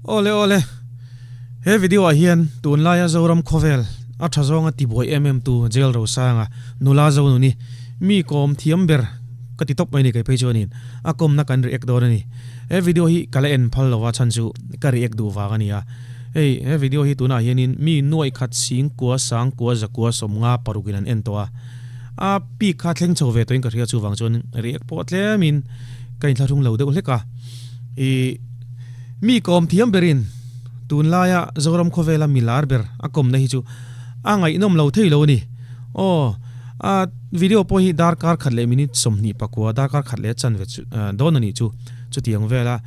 Awle awle, he video ah hian tunlaia Zoram khawvel a tha zawnga tibuai em em tu Jail Rosanga nula Zonuni mi kawm thiam ber ka ti tawp mai ni kei phei chuanin a kawmna kan react dawn a ni. He video hi ka la en phal lova chhan chu ka react duh vang a ni a. Hei he video hi tunah hianin mi nuaih khat sing kua sang kua zakua sawmnga parukin an en tawh a. A peak kha thleng chho ve tawhin ka hria chuvang chuan react pawh tlemin ka inthlahrung lo deuh hlek a. Ih. Mi kawm thiam berin tunlaia Zoram khawvela mi lar ber a kawmna hi chu a ngaihnawm lo thei lo a ni. Aw, a video pawh hi darkar khat leh minute 24 darkar khat leh chanve chu dawn a nih chu. Chutiang vela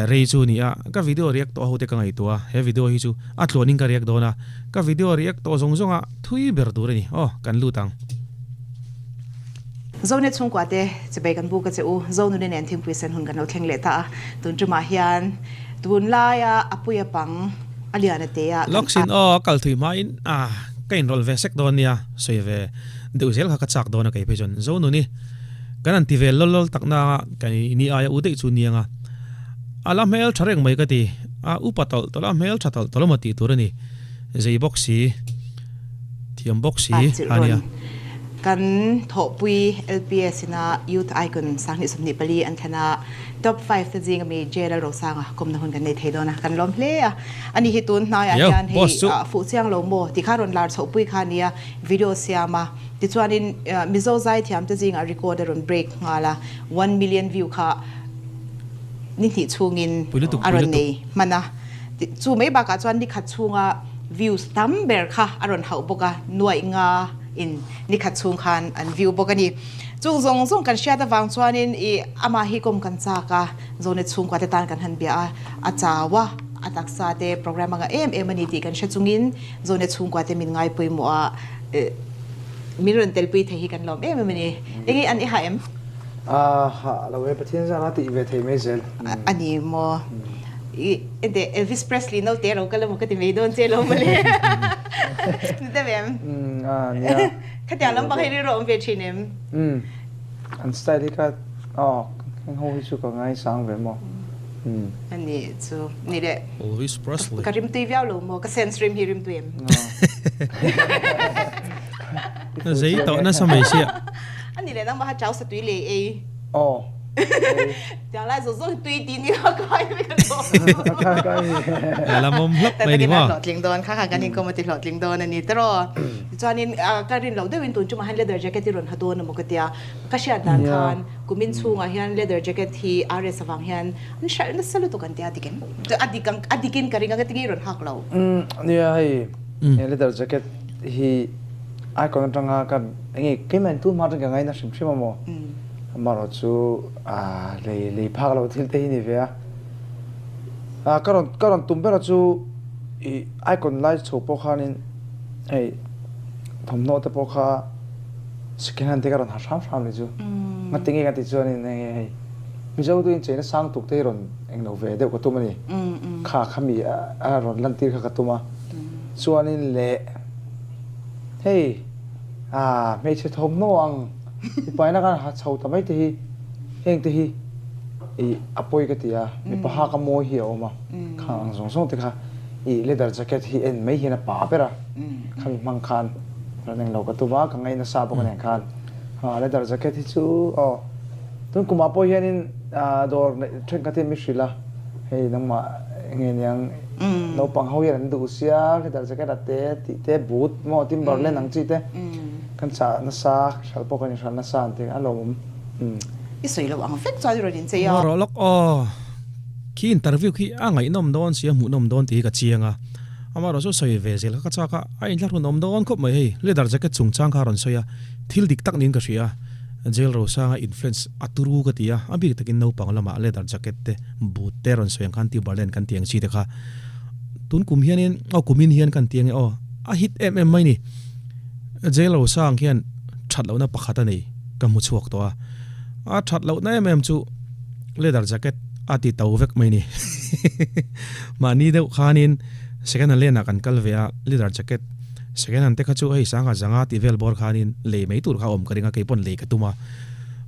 rei chu a ni a, ka video react tawh ho te ka ngaihtuah a, he video hi chu a tluanin ka react dawn a, ka video react tawh zawng zawnga thui ber tur a ni. Aw, kan lut ang. Zone chhungkua te chibai kan buk a che u, Zonuni nen thingpui sen hun kan lo thleng leh ta a, tun tumah hian tunlaia a puia pang a lian a te a kan Lawksin aw a kal thui hmain a ka inrawlh ve sek dawn nia, sawi ve deuh zel kha ka chak dawn a kei phei chuan Zonuni kan han ti ve lawl lawl tak na a ni aia u daih chu niang a, a la hmel tha reng mai ka ti, a upa tawlh tawlh a hmel tha tawlh tawlh emaw tih tur a ni, zei bawk si. Thiam bawk si a nia. Kan thawhpui LPS ina Youth Icon 2024 an thlen a, Top 5 te zing ami JLL Rosanga kawmna hun kan nei thei dawn a, kan lawm hle a. Ani hi tun hnaiah hian hei fuh chiang lo maw ti kha rawn lar chhohpui kha a nia, video siam a. Tichuanin Mizo zaithiam te zingah record a rawn break nghal a, one million view kha ni hnih chhungin a rawn nei hman a. Chu mai bakah chuan ni khat chhunga views tam ber kha a rawn hauh bawk a, nuaih nga in ni khat chhung khan an view bawk a ni. Chung zawng zawng kan hriat avang chuanin i amah hi kawm kan chak a, Zonet chhungkua te tan kan han bia a, a chau a, a taksa te program anga em em a ni tih kan hre chungin Zonet chhungkua te min ngaipawimawh a, min rawn telpui thei hi kan lawm em em a ni. Enge an i hah em? A hah lo e, Pathian zan a tih ve thei mai zel. A ni maw? I ente Elvis Presley naute ro ka la maw ka ti mai dawn che lo mawle. Ni deuh em? Umm a nia. Khatiang lampang hi rilru a awm ve thin em? Umm an style hi ka aw heng ho hi chu ka ngaisang ve maw. Umm. A ni chu ni le. Elvis Presley. Ka rimtui viau lo maw? Ka sense rim hi rimtui em? Zei tawh nasa mai sia. A ni leh nangmah kha chau sa tui lei ei. Aw. Tiang lai zawng zawng hi tui ti ni a kai vek a lo. Kai kai ni. Lamawm hlap mai ni maw. Hlawhtling dawn kha kha kan inkawm a ti hlawhtling dawn a ni tiraw. Tichuanin ka rin loh deuhin tun chungah hian leather jacket hi rawn ha dawn a maw ka tia. Ka hriat dan khan kumin chhungah hian leather jacket hi RS avang hian an hralh nasa lutuk an tia dik em? A dik ang a dikin ka ring a ka ti nge i rawn hak lo. Nia hei leather jacket hi Icon atanga ka enge keimah in tunhma atang ka ngaina hrim hrim a maw? Amaherawh chu lei lei phak lo thil te hi ni ve a. Ka rawn ka rawn tum ber a chu i icon lai chho pawh khanin hei thawmhnaw te pawh kha second hand te ka rawn ha hram hram ni chu. Ngati nge ka tih chuanin enge hei Mizo tu in cheina sang tuk te hi rawn englo ve deuh ka tum a ni. Kha khami a rawn lantir kha ka tum a. Chuanin leh. Hei ah hmeichhe thawmhnaw ang mipa ina khan ha chho ta mai te hi heng te hi ih a pawi ka ti a, mipa hak a mawi hi a awm a, khang ang zawng zawng te kha ih leather jacket hi en mai hian a pa ber a, khami hmang khan rawn englo ka tum a, ka ngaih nasa bawk nen khan ah leather jacket hi chu aw tun kumah pawh hianin ah dawr thenkhatin mi hrilh a, hei nangmah enge niang Naupang ho hian an duh sia, leather jacket a te tih te, boot maw Timberland ang chi te kan chah nasa, hral pawh kan inhral nasa an ti a lawmawm. I sawi lo ang vek chuan i rawn inchei a. Ngaw rawh lawk aw. Khi interview khi a ngaihnawm dawn si a hmuhnawm dawn tih hi ka chiang a. Amaherawh chu sawi ve zel kha ka chak a, a inthlahrunawm dawn khawp mai hei. Leather jacket chungchang kha a rawn sawi a, thil dik tak niin ka hria a. Jail Rosanga influence a turu ka ti a, a bik takin naupang lamah leather jacket te, boot te rawn sawi ang khan Timberland kan ti ang chi te kha tun kum hianin aw kumin hian kan ti ang e aw a hit em em mai ni. Jail Rosang hian that lohna pakhat a nei ka hmu chhuak tawh a, a that lohna em em chu leather jacket a ti to vek mai ni. Mahni deuh khanin second hand lane ah kan kal ve a, leather jacket Second hand te kha chu hei sangha zanga tih vel bawr khanin lei mai tur kha a awm ka ring a, kei pawn lei ka tum a.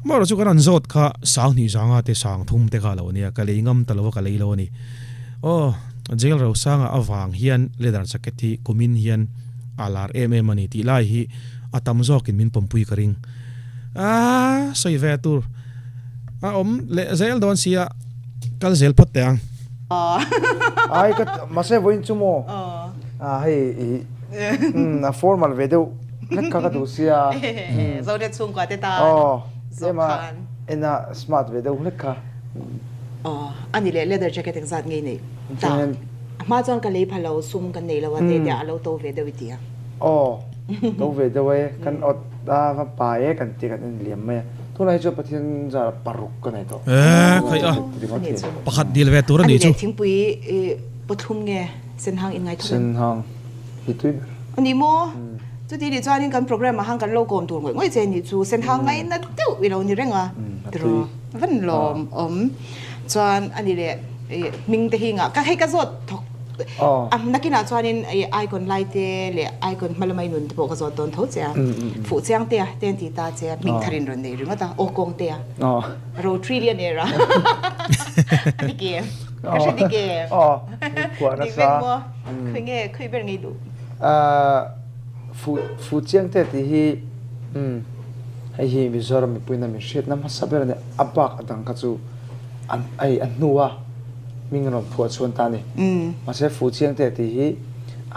Amaherawh chu ka rawn zawt kha sang hnih zanga te sang thum te kha a lo nia, ka lei ngam ta lo a, ka lei lo a ni. Aw. Jail Rosanga avang hian leather jacket hi kumin hian a lar em em a ni tih lai hi a tam zawkin min pawmpui ka ring. A sawi ve tur a awm leh zel dawn sia kal zel phawt teh ang. Ai ka mahse vawiin chu maw a hei i a formal ve deuh hlek kha ka duh sia. Zonet chhungkua te tan zawk khan. Ena smart ve deuh hlek kha. Aw a ni leh leather jacket engzat ngei nei ta a hma chuan ka lei pha lo sum kan nei lo a te tia a lo to ve deuh i ti a. Aw to ve deuh e kan awt a va pai e kan ti kan en liam mai a tunah hi chuan Pathian zar paruk ka nei tawh. E khaih a pakhat dil ve tur a nih chu. A ni leh thingpui i pathum nge senhang in ngaithawk em? Senhang hi tui ber. A ni maw? Chuti nih chuanin kan programme ah khan kan lo kawm tur ngawih ngawih che nih chu senhang ngaina deuh i lo ni reng a tiraw? Van lawm awm chuan a ni leh i hming te hi ngah ka hei ka zawt thawk a nakinah chuanin i icon lai te leh icon hma lamai nun te pawh ka zawt dawn tho che a fuh chiang te a te an ti ta che a hming tharin rawn nei ringawt a aw kawng te a ro trillionaire a a ni kem ka hre dik em dik vek maw khawi nge khawi ber ngei duh. Fuh fuh chiang te tih hi umm hei hi Mizoram mipuiin a min hriatna hmasa ber a nia, a bak a dang kha chu an hei a hnua hming rawn phuah chhuan ta a ni. Mahse fuh chiang te tih hi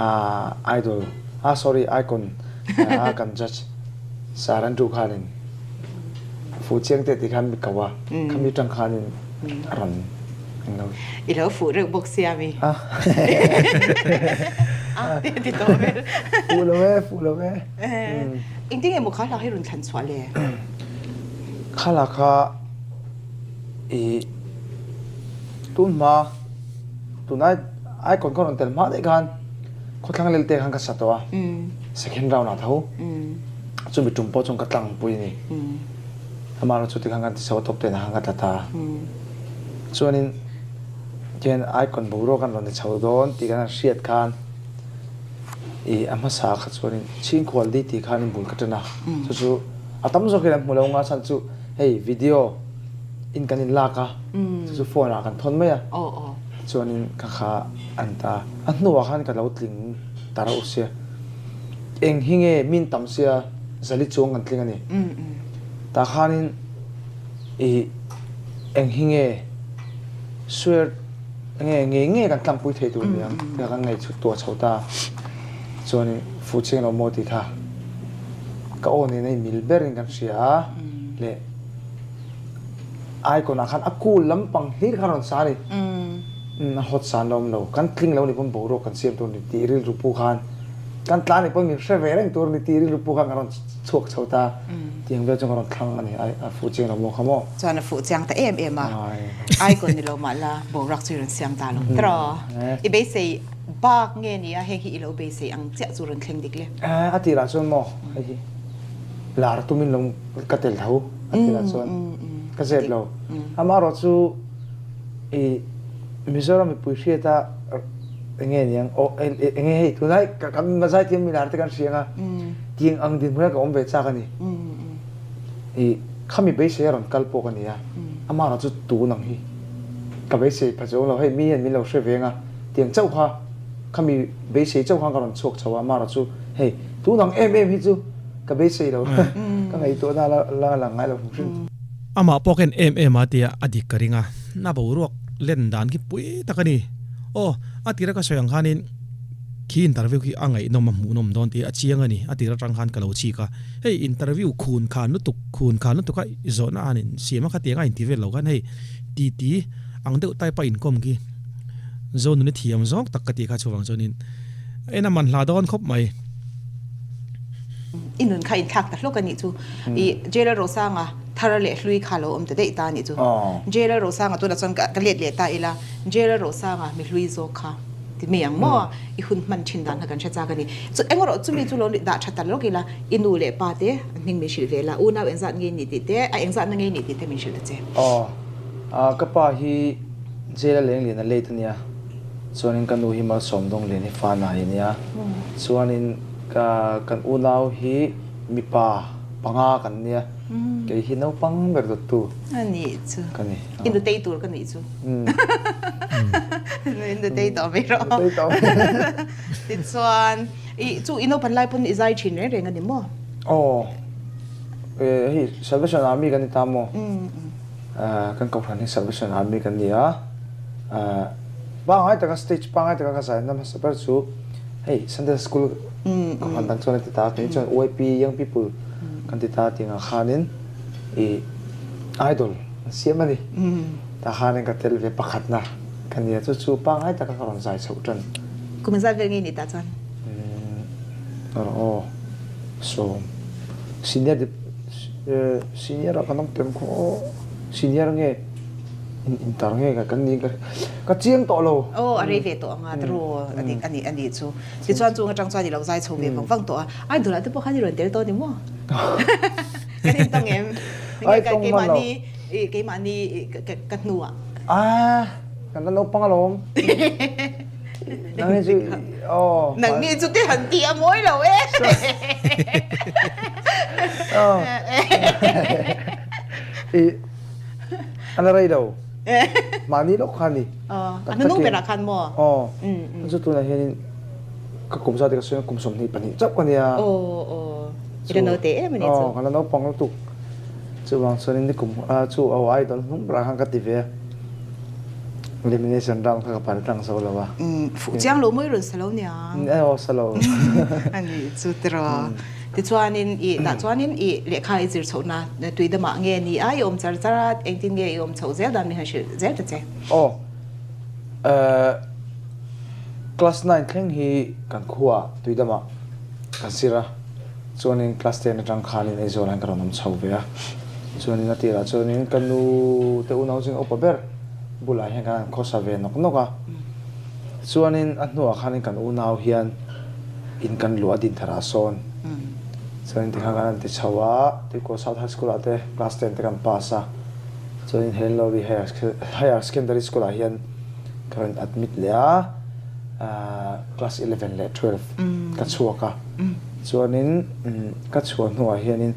aah idol ah sorry icon a kan judge Sir Andrew khanin fuh chiang te tih khan mi ko a, khami tang khanin a rawn englo. I lo fuh reuh bawk sia mi. A ti tawh vel. Fuh lo e, fuh lo e. Engtin nge maw kha hla hi rawn thlan chhuah le? Kha hla kha i tun hma tunai icon kha rawn tel hma daih khan khawthlang lelte khan ka sa tawh a, second round ah tho chumi tum pawh chuan ka tlangpui a ni. Amaherawhchu chuti khan kan ti chho a top ten ah khan ka tla ta. Chuanin tihian icon boruak an rawn ni chho dawn tih kan han hriat khan ih a hmasa kha chuanin chhingkhual di tih khanin bul ka ṭan a. Chu chu a tam zawkin an hmu lo nga chhan chu hei video in kan in lak a, chu chu phone ah kan thawn mai a. Tichuanin ka kha an ta a hnuah khan ka lo tling ta reuh sia. Eng hi nge min tam sia zali chuang kan tling a ni. Tah khanin ih eng hi nge swear nge ngei ngei kan tlangpui thei tur ni ang tia kan ngaih chhut tuah chho ta chuanin fuh chiang lo maw tih kha ka aw nena i mil berin kan hria a leh icon ah khan a cool lampang hlir kha rawn sa a ni a hot san la awm lo kan tling lo ni pawn boruak kan siam tur ni tih rilru pu khan kan tlan ni pawn min hre ve reng tur ni tih rilru pu khan ka rawn chhuak chho ta tiang vel chu ka rawn thlang a ni a fuh chiang lo maw kha maw. Chuan a fuh chiang ta em em a, icon ni lo mah la boruak chu i rawn siam ta lo tiraw? I beisei bak nge ni a heng hi i lo beisei ang chiah chu rawn thleng dik le? A tirah chuan maw hei hi lar tumin lo ka tel tho a tirah chuan ka zep lo. Amaherawh chu i Mizoram mipui hriata enge niang aw enge hei tunai kan zaithiam milar te kan hria anga tiang ang dinhmun a ka awm ve chak a ni. I khami beisei a rawn kal pawh ka ni a, amaherawh chu tun ang hi ka beisei pha chuang lo, hei mi hian min lo hre ve anga tiang chauh kha khami beisei chauh khan ka rawn chhuak chho a, amaherawh chu hei tun ang em em hi chu ka beisei lo ka ngaihtuahna la la lang ngai lo hrim hrim. Amah pawh ka en em em a tia a dik ka ring a, na boruak len dan khi pui tak a ni. Aw, a tira ka sawi ang khanin khi interview khi a ngaihnawm a hmuhnawm dawn tih a chiang a ni, a tir atang khan ka lo chik a, hei interview khun khan lutuk khun khan lutuk a zawhna a han insiam a khatiang a inti vel lo khan hei titi ang deuh type a inkawm khi Zonuni thiam zawng tak ka tih kha chuvang chuanin en a man hla dawn khawp mai. I nun kha inthlak ta hlawk a nih chu. I Jailer Rosanga thar leh hlui kha lo awm ta daih ta a nih chu. Jailer Rosanga tunah chuan ka let leh ta ila, Jailer Rosanga mi hlui zawk kha ti mai ang maw? I hun hman thin dan kha kan hre chak a ni. Chu eng erawh chumi chu lo dah tha ta lawk ila, i nu leh pa te an hming min hrilh ve la, unau engzat nge ni tih te, a engzatna nge ni tih te min hrilh ta che. Aw, ka pa hi Jail a leng lian a late a nia, chuanin ka nu hi Malsawm dawng lian hi fa nai a nia, chuanin ka kan unau hi mipa panga kan nia. Kei hi naupang ber dawttu A nih chu. ka ni. I nutei tur ka nih chu. I nutei tawh mai rawh. Nutei tawh mai. Tichuan, i chu i naupan lai pawn i zai thin reng reng a ni maw? Aw, hei Salvation Army kan ni ta maw? Kan kohhran hi Salvation Army kan ni a. Pangngai taka stage pangngai taka ka zai na hmasa ber chu hei Sunday School kohhran dang chuan an ti ta a, kei chuan YP Young People kan ti ta tih ang khanin i idol an siam a ni. Tah khanin ka tel ve pakhatna ka ni a, chu chu pangngai taka ka rawn zai chhoh tan. Kum engzat vel nge ni tah chuan? Aw sawm senior senior ah kan awm tel khaw aw senior nge intar nge ka kan ni ka chiang tawh lo. Aw a rei ve tawh anga tru a dik a ni a nih chu tichuan chung atang chuan i lo zai chho ve vang vang tawh a idol ah te pawh khan i rawn tel tawh ni maw kan in tawng em keimahni keimahni ka hnuah ah kan la naupang alawm. Nang ni chu oh. Nang ni chu te han ti a mawi lo e. Oh. I ana rei lo. Mahni lawk kha ni. Oh, a hnung berah khan maw? Oh. Chu tunah hianin ka kum zat ka sawi kum 22 chauh ka nia. Oh, oh. I la naute em ani chu. Oh, ka la naupang lutuk. Chuvang chuanin ni kum chu au idol hnung berah khan ka ti ve a. Elimination round kha ka pal tlang zo lo a. Fuh chiang lo mawi rawn sa lo nia. Aw sa lo. Ani chu tiraw. Tichuanin i tah chuanin i lehkha i zir chhohna tui damah nge ni a i awm char char a engtin nge i awm chhoh zel dan min han hrilh zel ta che. Aw class nine thleng hi kan khuaah tui damah kan zir a chuanin class ten atang khanin Aizawl ah hian ka rawn awm chho ve a chuanin a tirah chuanin ka nu te unau zing upa ber bulah hian kan han khawsa ve nawk nawk a, chuanin a hnuah khanin kan unau hian in kan luah a din tharah sawn chuanin tikhan kan han ti chho a, Tuikual South High School ah te class ten te kan pass a, chuanin Helen Lowry Higher Secondary School ah hian ka rawn admit leh a, class 11 leh 12 ka chhuak a, chuanin ka chhuah hnuah hianin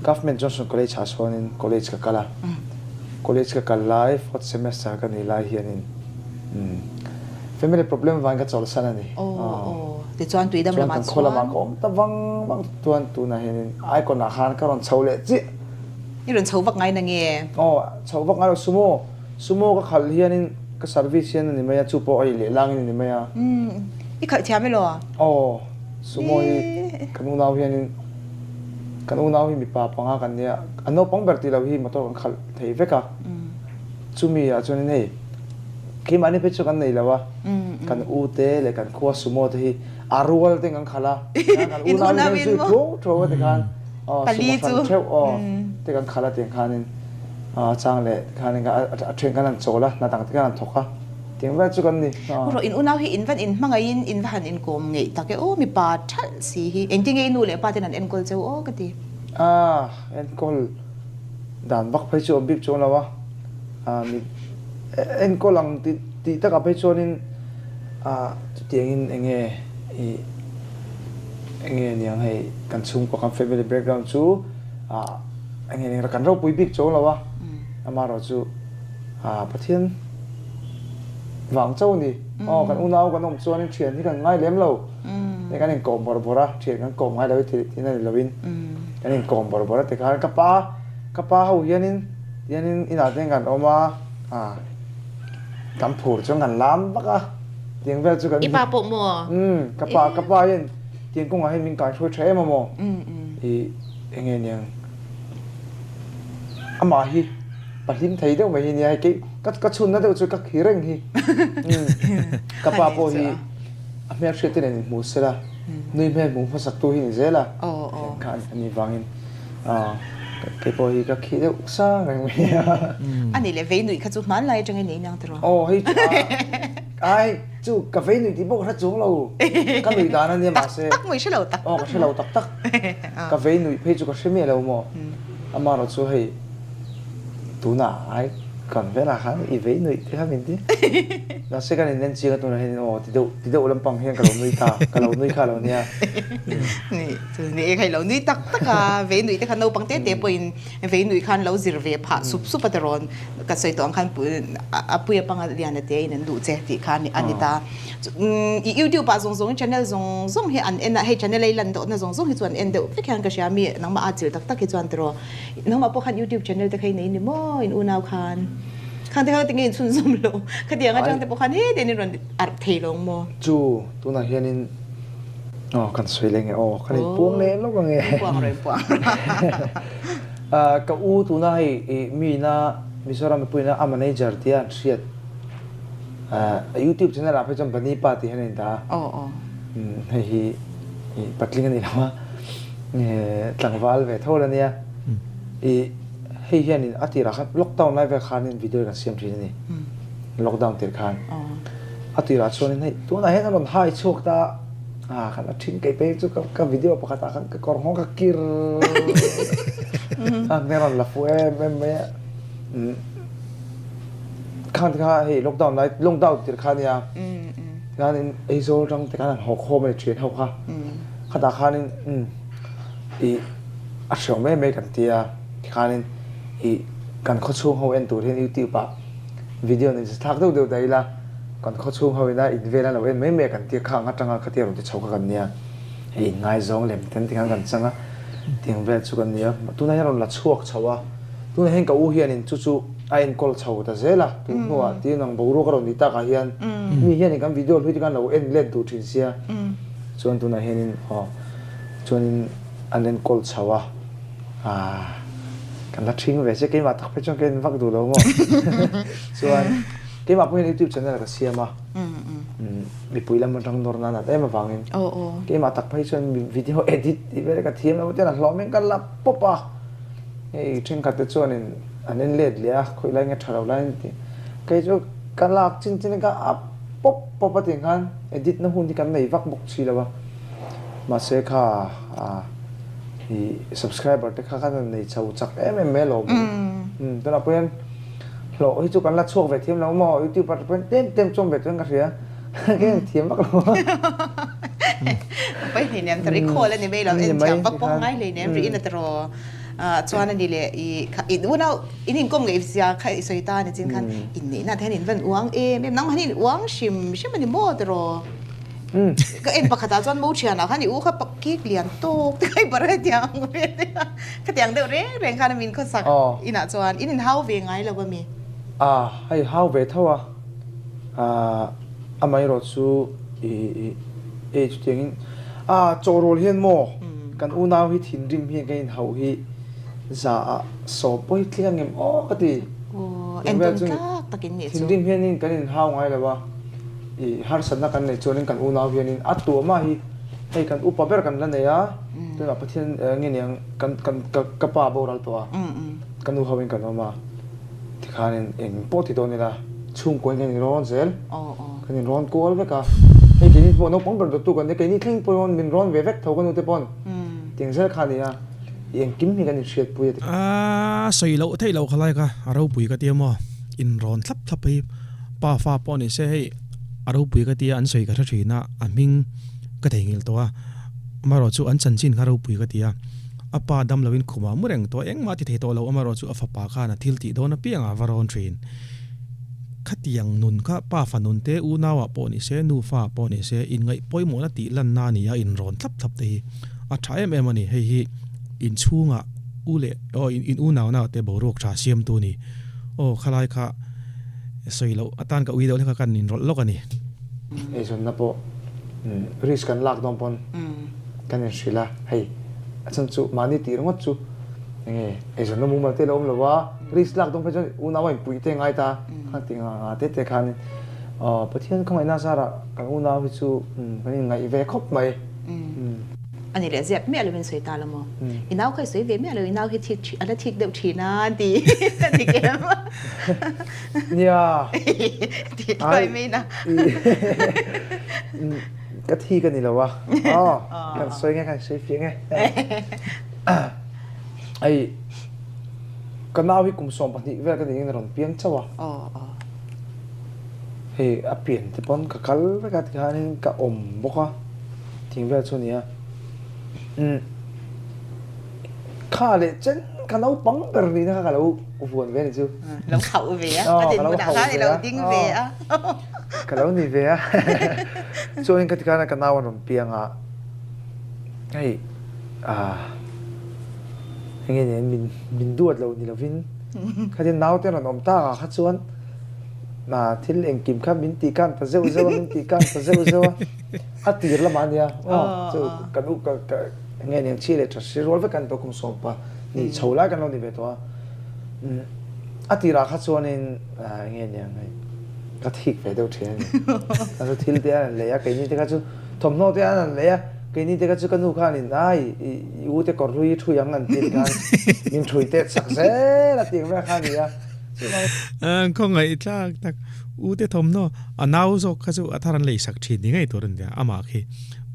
Government Johnson College ah sawnin college ka kal a. College ka kal lai fourth semester ka nih lai hianin family problem vangin ka chawlhsan a ni. Aw aw tichuan tui dam lamah chuan. Chuan kan khaw lamah ka awm ta vang vang chuan tunah hianin icon ah khan ka rawn chho leh chiah. I rawn chho vak ngai na nge? Aw chho vak ngai lo sumo sumo ka khalh hianin ka service hian a ni mai a chu pawh a i leh langin a ni mai a. I khalh thiam elaw? Aw sumo hi kan unau hianin Kan unau hi mipa panga kan nia, a naupang ber tih loh hi motor kan khalh thei vek a. Chumi ah chuanin hei keimahni phei chu kan nei lo a, kan u te leh kan khua sumo te hi a rual ten kan khalh a, kan unau hi kan zui thuau thuau a tikhan aw sumo hran theuh aw te kan khalh a tiang khanin a chang leh khanin a then kan han chawl a, hna dang te khan han thawk a. Tiang vel chu kan ni. Rawh in unau hi in van in hmangaihin in va han inkawm ngeih tak e aw mipa thalh si hi engtin nge i nu leh pa ten an enkawl cheu aw ka ti. Ah enkawl dan vak phei chu awm bik chuang lo a, ah mi enkawl ang tih tih takah phei chuanin ah chutiangin eng nge ih eng nge niang hei kan chhungkua kan family background chu ah eng nge niang kan ropui bik chuang lo a, amaherawhchu ah Pathian Vang chauh a ni. Aw, kan unau kan awm chuanin thian hi kan ngai lem lo. Hei kan inkawm bawrh bawrh a, thian kan kawm ngai lo hi tih tihna ni loin kan inkawm bawrh bawrh a tikhan ka pa, ka pa ho hianin tihianin inah te kan awm a, ah kan phur chuan kan lam vak a, tiang vel chu kan I pa pawh maw? Umm, ka pa, ka pa hian tiang kawngah hian min kaihruai tha em a maw? Ih, eng nge niang amah hi. Pahlim thei deuh mai hi nia hei kei ka ka chhunna deuh chu ka khi reng hi ka pa pawh hi a hmel hriat te nen inhmu sela nui hmel hmuh hmasak tu hi ni zel a kha a nih vangin kei pawh hi ka khi deuh sang reng mai a. A nih leh vei nuih kha chu hmanlai atangin nei nang tiraw? Aw hei chu ai chu ka vei nuih tih pawh ka hre chuang lo ka nuih dan a nia mahse tak tak mawi hre lo tak aw ka hre lo tak tak ka vei nuih phei chu ka hre miah lo maw amaherawhchu hei Tunah ai Kan velah khan i vei nuih te kha min ti. Mahse kan in en chiang a tunah hian aw ti deuh ti deuh lampang hian ka lo nui ta, ka lo nui kha lo nia. Ni, chu ni e kha i lo nui tak tak a, vei nuih te kha naupang te te pawhin vei nuih khan lo zir ve phah sup sup a tirawn ka sawi tawh ang khan a puia panga lian a te in an duh che tih kha a ni ta. I YouTube ah zawng zawng channel zawng zawng hi an en a, hei channel a i lan dawhna zawng zawng hi chu an en deuh vek hian ka hria mi nangmah a chilh tak tak hi chuan tiraw. Nangmah pawh khan YouTube channel te kha i nei ni maw in unau khan? Khang te kha tinge in chhunzawm lo? Khatiang atang te pawh khan heti in rawn arh thei lo ang maw? Chu tunah hianin aw kan sawi leh nge aw kan inpuang leh lawk ang e. Inpuang rawh inpuang rawh. Ka u tuna hei mi ina Mizoram mipuiina a manager tia an hriat YouTube channel ah phei chuan Bani Pa tih hian a indah a. Hei hi patling a ni lo a, tlangval ve tho la nia. I hei hianin a tirah khan lockdown lai vel khanin video kan siam thin a ni. Lockdown tir khan. A tirah chuanin hei tunah hian a rawn hai chhuak ta a, kan la thin keih phei chu ka video pakhatah khan ka kawr nghawng ka kir a, ka rawn la fuh em em mai a. Khan te kha hei lockdown lai lockdown tir kha nia tikhanin Aizawl atang te khan an haw khawm a ni thian ho kha khatah khanin ih a hriau mai mai kan tia tikhanin ih kan khawchhung ho en tur hian youtube ah video nei thlak deuh deuh daih ila kan khawchhung ho ina in vel an lo en mai mai a kan tia khang atanga khatia rawn ti chho kha kan nia hei inngaizawng lem ten tikhan kan chang a tiang vel chu kan nia tunah hian rawn la chhuak chho a tunah hian ka u hianin chu chu a enkawl chho ta zel a, tun hnuah tin ang boruak a rawn ni takah hian mi hianin kan video hlui te khan lo en let duh thin sia chuan tunah hianin aw chuanin an enkawl chho a ah kan la thing ve che keimah tak phei chuan ka en vak duh lo maw chuan keimah pawh hian youtube channel ka siam a mipui lam atang nawr nan at em avangin keimah tak phei chuan video edit tih vel ka thiam lo ten a hlawm in ka la pawp a. Hei thenkhat te chuanin an en let leh a, khawih lai nge tha lo lai an ti. Kei chu ka lak chin chin in ka up pawp pawp a tih khan edit na hun hi kan nei vak bawk si lo a. Mahse kha i subscriber te kha khan an nei chho chak em em mai alawm. Tunah pawh hian hlawh hi chu kan la chhuak ve thiam lo maw youtuber te pawhin tlem tlem chuan ve chuan ka hria. Ka en thiam vak lo a. Pai hleinem tar i call ani mai lo en thiam vak pawh ngai hleinem ri in a taraw chuan ani le i in unau in inkawm ngei zia kha i sawi ta ni chin khan inneihna te hian in van uang em em nangmah hian in uang hrim hrim ani maw taraw ka en pakhatah chuan mo thianah khan i u kha cake lian tawk te kha i bar a tiang ve te a khatiang deuh reng reng khan a min khawsak inah chuan in inhau ve ngai lo ami. A hei hau ve tho a. Amaherawh chu i e chutiangin a chawhrawl hian maw kan unau hi thinrim hian kan inhauh hi za ah sawm pawh hi tling angem aw ka ti. Thinrim hianin kan inhau ngai lo a, i harsatna kan neih chuanin kan unau hianin a tuahmah hi hei kan upa ber kan la nei a, tunah Pathian nge niang kan kan ka pa boral tawh a, ka nu ho in kan awm a. Tikhanin eng pawh ti dawn ila chhungkaw in kan inrawn zel, kan inrawn kual vek a, hei keini pawh naupang ber dawttu kan nia, keini thleng pawhin min rawn ve vek tho ka nute pawn tiang zel kha a ni a, i engkim hi kan inhriatpui a ti. A sawi loh theih loh khalai kha a ropui ka tia maw, inrawn thlap thlap hi pa fa pawh ni se hei a ropui ka tia an sawi ka hre thin a, a hming ka theihnghilh tawh a, amaherawhchu an chanchin kha ropui ka ti a. A pa dam loin khumah mu reng tawh engmah ti thei tawh lo amaherawh chu a fapa khan a thil tih dawn apiang a va rawn thin. Khatiang nun kha pa fa nun te unauah pawh ni se nufa pawh ni se inngaih pawimawhna tih lanna a ni a inrawn thlap thlap te hi a tha em em a ni. Hei hi inchhungah u leh aw in unauna te boruak tha siamtu a ni. Aw khalai kha sawi loh atan ka ui deuh hlek a kan inrawlh lawk a ni. Eizawnna pawh risk kan lak dawn pawn kan inhrilh a, hei a chhan chu mahni tih ringawt chu enge eizawnna mumal te a lo awm lo a, risk lak dawn phei chuan unau a inpuih te ngai ta kha ti nga nga te te khanin Pathian khawngaihna zarah kan unau hi chu kan inngaih ve khawp mai. A ni leh ziak miah lovin sawi ta la maw? I nau kha i sawi ve miah lo, i nau hi thik a la thik deuh thin a an ti a ni kem? Nia. Ti thuai mai na. Ka thi ka ni lo a. Aw, kan sawi nge kan sawi fiah nge. Ai, Ka nau hi kum 12 vel ka niin a rawn piang chauh a. Hei a pian te pawn ka kal vek a tikhanin ka awm bawk a thing vel chu a ni a. Umm kha leh chen ka naupang ber nihna kha ka lo vuan ve a ni chu. Lo hauh ve a, a dinhmunah khan i lo ding ve a. Ka lo ni ve a. Chuanin ka tikhan ka nau an rawn piang a, hei ah enge nen min min duat lo ni lovin khatin naute an rawn awm tak ah kha chuan ah thil engkim kha min tih kan ta zeuh zeuh a, min tih kan ta zeuh zeuh a, a tir lamah a nia aw chu kan u ka ka enge nen chhi leh tha hri rual vek kan ni tawh kum sawmpa nih chho lai kan lo ni ve tawh a. A tirah kha chuanin enge niang hei ka thik ve deuh thin a ni. Ka chu thil te an lei a, keini te kha chu thawmhnaw te an lei a, keini te kha chu ka nu khanin ai i u te kawr hlui i thui ang an ti khan min thui tet sak zel a tih ang vel kha a ni a. Ang khawngaih tlak tak u te thawmhnaw a nau zawk kha chu a thar an lei sak thin ni ngei tur a ni a, amah khi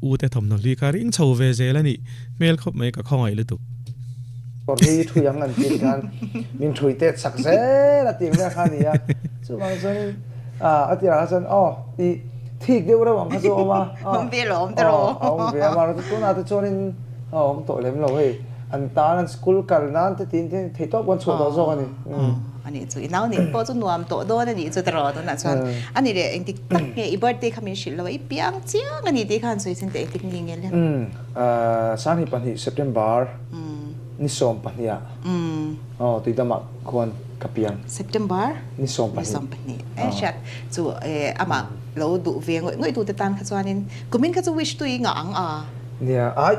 u te thawmhnaw hlui kha ring chho ve zel a nih hmel khawp mai ka khawngaih lutuk. Kawr hlui thui ang an tih khan min thui tet sak zel a tih vel kha a ni a. Chuvang chuan a tirah kha chuan aw i thik deuh reuh ang kha chu a awm a. Awm ve lo awm ta rawh. A awm ve a, mahse tunah te chuanin a awm tawh lem lo hei. An tan an school kal nan te tiin te thei tawp kan chhuah tawh zawk a ni. A nih chu i nau nih pawh chu nuam tawh dawn a nih chu ta rawh tunah chuan a ni leh engtik tak nge i birthday kha min hrilh lo a i piang chiang a ni tih khan sawi chin teh engtik ni nge le. Sanghnih pahnih September ni 12 ah aw tuidamah khuan ka piang. September ni 12. E hriat chu amah lo duh ve ngawih ngawih tute tan kha chuanin kumin kha chu wish tui ngah ang a. Nia ai.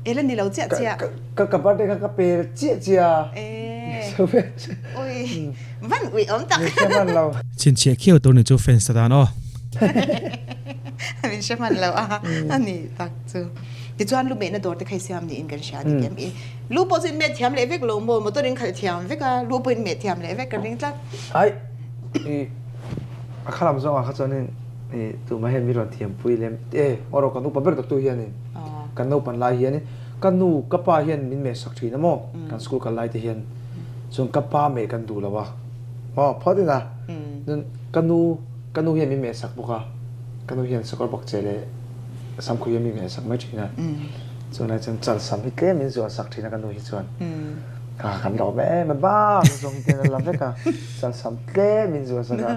E la ni lo chiah chiah. Ka ka birthday kha ka pe chiah chiah. E. Ui van ui awm tak. Min hre hman lo. Chhinchhiah khiau tur ni chu fans ta dan aw. Min hre hman lo a a ni tak chu. Tichuan lu mehna dawr te kha i siam niin kan hria dik em? I lu pawh chu in meh thiam leh vek lo maw? Motor in khalh thiam vek a, lu pawh in meh thiam leh vek ka ring tlat. Ai i a khalam zawngah kha chuanin i tumah hian mi rawn thiampui lem e maw kan upa ber dawktu hianin kan naupan lai hianin ka nu ka pa hian min meh sak thin a maw kan school kal lai te hian chuan ka pa meh kan duh lo a maw phawt ina ka nu Ka nu hian min mehsak bawk a, ka nu hian sakawr bawk che leh samkhui hian min mehsak mai thin a. Chulai chuan chalsam hi tlem min zuahsak thin a ka nu hi chuan. Kha kan lawm em em a, bang zawng ten a la vek a, chalsam tlem min zuahsak a,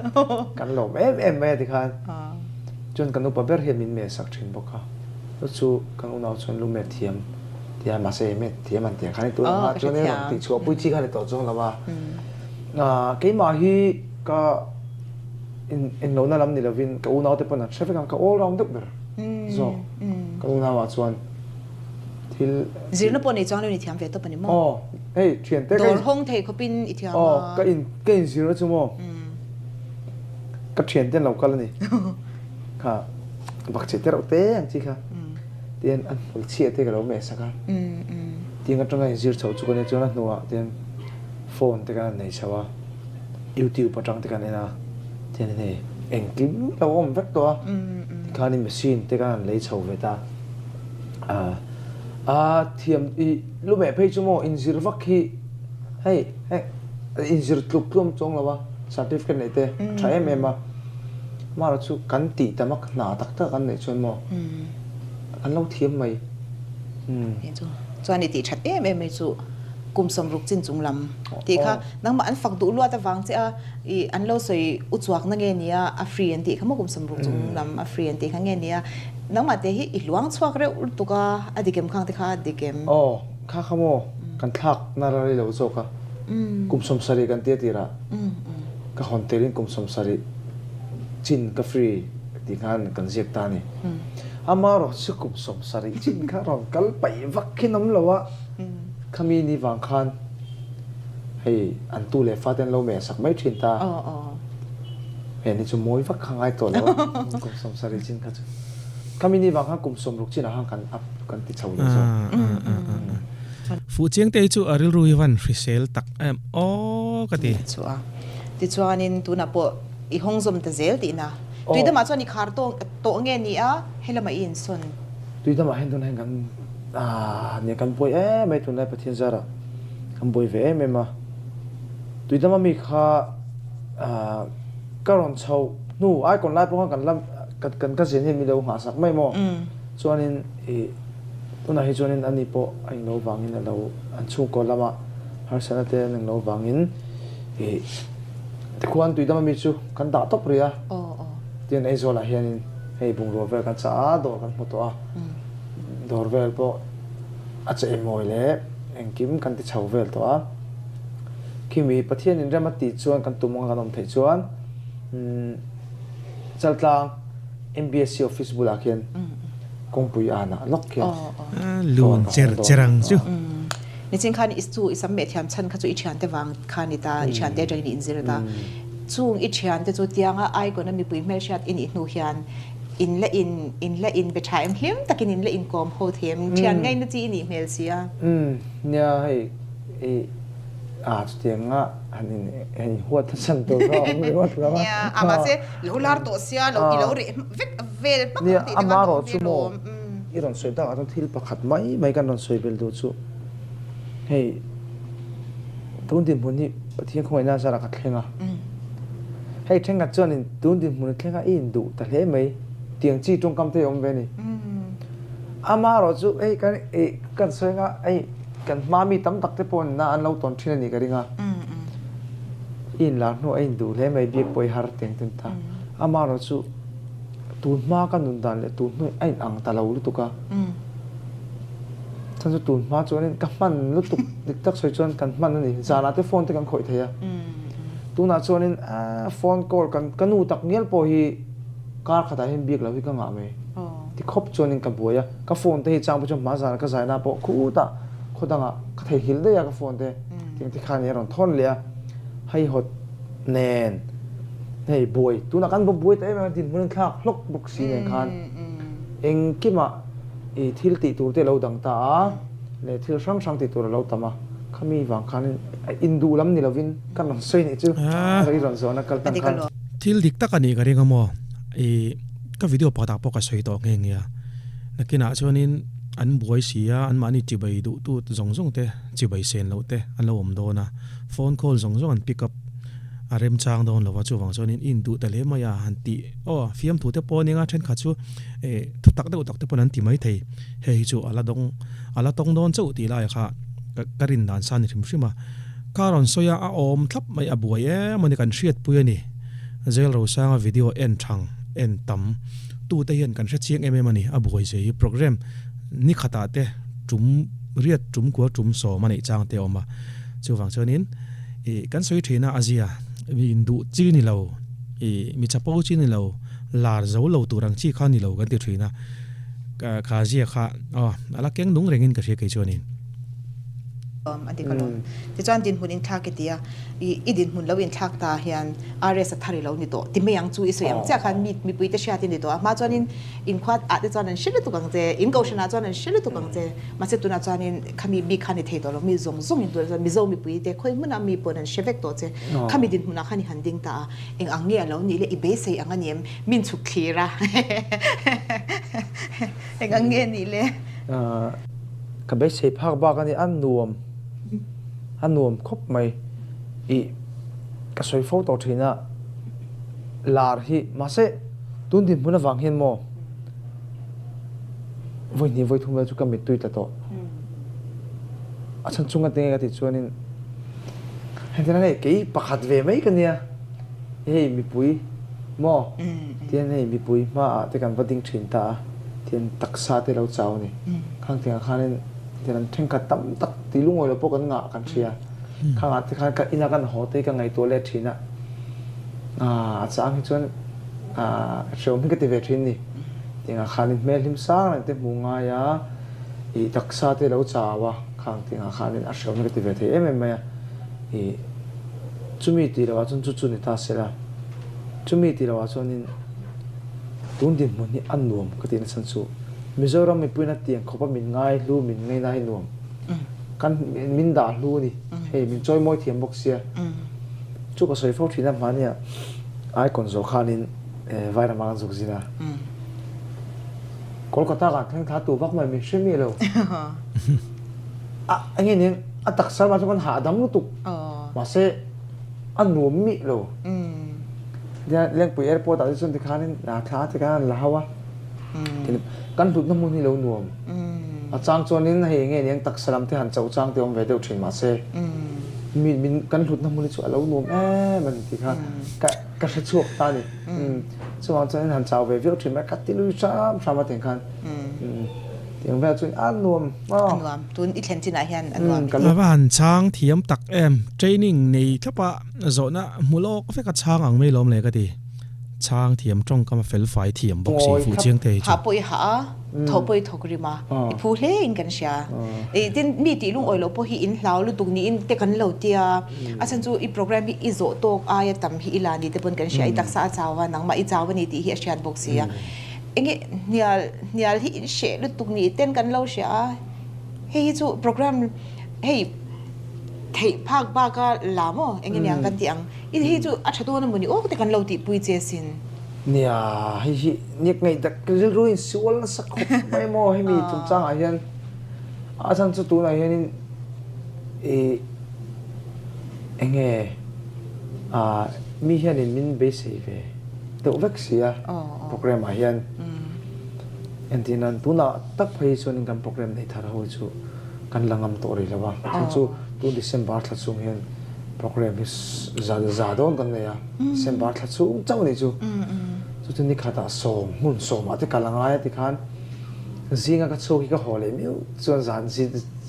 kan lawm em em mai a tikhan. Chuan ka nupa ber hian min mehsak thin bawk a, chu chu kan unau chuan lu met thiam tia mahse he met thiam an tih ang khan i tun ang a, chuan i rawn tihchhuahpui chi kha ni tawh chuang lo a. Keimah hi ka Englohna lam ni lovin ka unaute pawn an hre vek ang, ka all round deuh ber zawk. Ka unauah chuan thil. Zirna pawh nei chuang lo in i thiam ve tawp a ni maw? Aw, hei thiante ka. Dawr hawng thei khawpin i thiam a. Aw, ka in ka inzirna chu maw ka thiante an lo kal a ni. Kha bakcheh te reuh te ang chi kha tian an hmul chhiah te ka lo mehsak a. Tiang atanga inzir chhoh chu ka nia chuan a hnuah tian phone te khan an nei chho a. YouTube atang te kan en a, tiangin hei engkim lo awm vek tawh a, tikhanin machine te khan an lei chho ve ta a, a thiam i lu meh phei chu maw inzir vak hi hei hei inzir tluk tlum chuang lo a, certificate neih te a tha em em a, amaherawhchu chu kan tih tam a hna tak tak an neih chuan maw kan lo thiam mai. Chuan i tih that em em mai chu. Kum 60 chin chung lam tih kha nangmah an fak duh luat avang che a, i an lo sawi u chuak na nge nia a free an tih kha maw kum 60 chung lam a free an tih kha nge nia nangmah te hi i hluang chhuak reuh lutuk a, a dik em khang te kha a dik em? Aw kha kha maw kan thlak na ra rei lo zawk a, kum 70 kan tia tirah ka hawn telin kum 70 chin ka free tih khan kan ziak ta a ni. Amaherawhchu kum 70 chin kha rawn kal paih vak khin awm lo a. Khami ni vang khan hei an tu leh fate an lo meh sak mai thin ta. Hei ni chu mawi vak kha ngai tawh lo a, kum 70 chin kha chu. Khami ni vang khan kum 60 chinah khan kan up kan ti chho leh zawk. Fuh chiang te hi chu a rilru hi van hrisel tak em aw ka ti. Chu a. Tichuanin tunah pawh i hawng zawm ta zel tihna. Tuidamah chuan i khar tawh nge ni a, helamah i insawn. Tuidamah hian tunah hian kan Nia kan buai em mai tunlai Pathian zarah kan buai ve em em a. Tuidama mi kha ka rawn chhoh hnu icon lai pawh khan kan la kan ka zin hi mi lo nghahsak mai maw? Chuanin ih tunah hi chuanin ani pawh a inlo vangin a lo an chhungkaw lama harsatna te an englo vangin ih tikhuan tuidama mi chu kan dah tawp rih a. Tin Aizawlah hianin hei bungrua vel kan chah a, dawr kan hmu tawh a, dawr vel pawh a chei mawi leh engkim kan ti chho vel tawh a. Khimi Pathian in rem a tih chuan kan tum anga kan awm theih chuan Chaltlang MBSC office bulah khian kawngpui anah lawk khian Lun cher cher ang chu. Nichin khan i chu i sam meh thiam chhan kha chu i thiante vang kha ni ta, i thiante atangin i inzir ta. Chung i thiante chu tianga icon a mipui hmelhriat i nih hnu hian in la in in la in be tha em hlim takin in la inkawm ho thei em? Thian ngaina chi i nih hmel si a. Umm nia hei i a chutianga han in han in huat a chan tur kha a awm ringawt lo a. Nia a mahse lo lar tawh sia lo i lo reh vek vel hmak ang tih te khan a awm ve lawm. I rawn sawi takah chuan thil pakhat mai mai kan rawn sawi belh duh chu hei tun dinhmun hi Pathian khawngaihna zarah ka thleng a. Hei thenkhat chuanin tun dinhmun a thleng a i induh ta hle mai tiang chi tawngkam te hi a awm ve a ni. Amaherawh chu hei kan ih kan sawi anga hei kan hma mi tam tak te pawh na an lo tawn thin a nih ka ring a. I inlar hnu a induh hle mai biak pawh i har tiang ten ta. Amaherawh chu tun hma ka nun dan leh tun hnu a inang ta lo lutuk a. Chhan chu tun hma chuanin ka hman lutuk dik tak sawi chuan kan hman a ni. Zanah te phone te kan khawih thei a. Tunah chuanin phone call kan ka nu tak ngial pawh hi kar khatah hian biak lo hi ka ngah mai. Ti khawp chuanin ka buai a. Ka phone te hi chang pawh chuan hma zanah ka zaina pawh khutah khaw dangah ka theihnghilh daih a ka phone te. Tiang te khan i a rawn thawn leh a. Haihawt nen hei buai tunah kan buai ta em em a dinhmun in thlak hlawk bawk si nen khan engkimah i thil tih tur te a lo dang ta a leh thil hrang hrang tih tur a lo tam a khami vang khan induh lam ni lovin kan rawn sawi nih chu i rawn zawhna kal tang khan. Thil dik tak a nih ka ring a maw i ka video pakhatah pawh ka sawi tawh nghe nghe a nakinah chuanin an buai si a anmahni chibai duhtu zawng zawng te chibai sen loh te an lo awm dawn a. Phone call zawng zawng an pick up a remchang dawn lo va, chuvang chuanin i induh ta hle mai a han tih aw fiamthu te pawh ania thenkhat chu eh thu tak deuh tak te pawn an ti mai thei, hei hi chu a la dawng a la tawng dawn chauh tih laiah kha ka rin dan sa ni hrim hrim a, ka rawn sawi a a awm thlap mai a buai em a ni kan hriatpui a ni, Jail Rosanga video en thang en tam tute hian kan hre chiang em em a ni, a buai zia hi program ni khatah te tum riat tum kual tum sawm a neih chang te a awm a. Chuvang chuanin ih kan sawi thin a a zia mi induh chi ni lo ih mi chapo chi ni lo lar zo lo tur ang chi kha ni lo kan ti thin a kha zia kha aw a la keng nung rengin ka hria kei chuanin. A dik alawm. Tichuan dinhmun inthlak i ti a, i dinhmun lo inthlak ta hian RS a thar i lo ni tawh ti mai ang chu i sawi ang chiah khan mi mipuite hriat i ni tawh a, hma chuanin inkhua ah te chuan an hre lutuk ang che, in kohhran ah chuan an hre lutuk ang che, mahse tunah chuanin khami bik kha ni thei tawh lo, mi zawng zawng in tunah chuan Mizo mipui te khawi hmunah mi pawn an hre vek tawh che, khami dinhmunah khan i han ding ta a, eng ang nge a lo nih le i beisei ang a ni em, min chhuk thlir a eng ang nge nih le. Ka beisei phak bak a ni, a nuam, a nuam khawp mai i ka sawi fo tawh thin a, lar hi mahse tun dinhmun avang hian maw vawi hnih vawi thum vel chu ka mittui tla tawh. A chhan chunga tinge ka tih chuanin hetiang hei kei pakhat ve mai ka nia hei mipui maw tihian hei mipui hmaah te kan va ding thin ta a tihian taksa te lo chau a ni khang tiangah khanin tihian an thenkhat tam tak tih lungawi lo pawh kan ngah kan hria khangah te khan ka ina kan haw te hi ka ngaihtuah let thin a a chang hi chuan hreawm hi ka ti ve thin a ni tiangah khanin hmel hlim sang reng te hmuh ngai a. Ih taksa te lo chau a, khang tingah khanin a hreawm ka ti ve thei em em mai a, ih chumi tih loh ah chuan chu chu ni ta sela, chumi tih loh ah chuanin tun dinhmun hi a nuam ka tih nachhan chu Mizoram mipuiin a tiang khawp a min ngai hlu min ngaina hi nuam kan min dah hlu a ni, hei min chawi mawi thiam bawk sia, chu ka sawi fo thin a hmania icon zawh khanin Vairama kan zuk zin a. Kolkata kan thleng thla tu vak mai min hre mi lo. A enge nen a taksa ma chu kan hahdam lutuk. Mahse A nuam mih lo. Lengpui airport ah te chuan tikhanin thla te khan an la hau a. Kan hlutna hmun hi lo nuam. A chang chuanin hei enge niang taksa lam te han chauh chang te awm ve deuh thin mahse mi min kan hlutna hmun hi chu a lo nuam em a ni tih kha ka ka hre chhuak ta a ni. Chuvang chuanin han chau ve viau thin mai ka ti lui hram hram a tiang khan. Tiang vel chuan a nuam a. A nuam. Tun i thlen chinah hian a nuam. A va han chhang thiam tak em. Training nei thlapa zawhna hmu lawk vek a chhang ang mai lawm le ka ti. Chhang thiam tawngkam a fel fai thiam bawk si fuh chiang te hi chu. Hah pawh i hah a, thawh pawh i thawk rim a, i phu hle in kan hria. Tin, mi tih lungawi loh pawh hi in hlau lutuk niin te kan lo tia. A chhan chu i program hi i zawh tawk aia tam hi i la ni te pawn kan hria. I taksa a chau a, nangmah i chau a ni tih hi a hriat bawk si a. Enge hnial hnial hi in hreh lutuk ni ten kan lo hria a, hei hi chu program hei theih phak bak a la maw enge niang kan tih ang i hei chu a tha dawn a mawni awk te kan lo tih pui che sin. Nia hei hi nek ngaih tak rilru in sual nasa khawp mai maw hemi chungchang ah hian a chhan chu tunah hianin ih enge ah mi hianin min beisei ve. deuh vek si a program ah hian entir nan tunah tak phei hi chuanin kan program nei thar ho hi chu kan la ngam tawh rih lo a chhan chu tun December thla chhung hian program hi za za dawn kan nei a December thla chhung chauh a nih chu chu chu ni khatah sawm hmun sawmah te kal a ngai a tikhan zinga ka chhuak hi ka haw leh miau chuan zan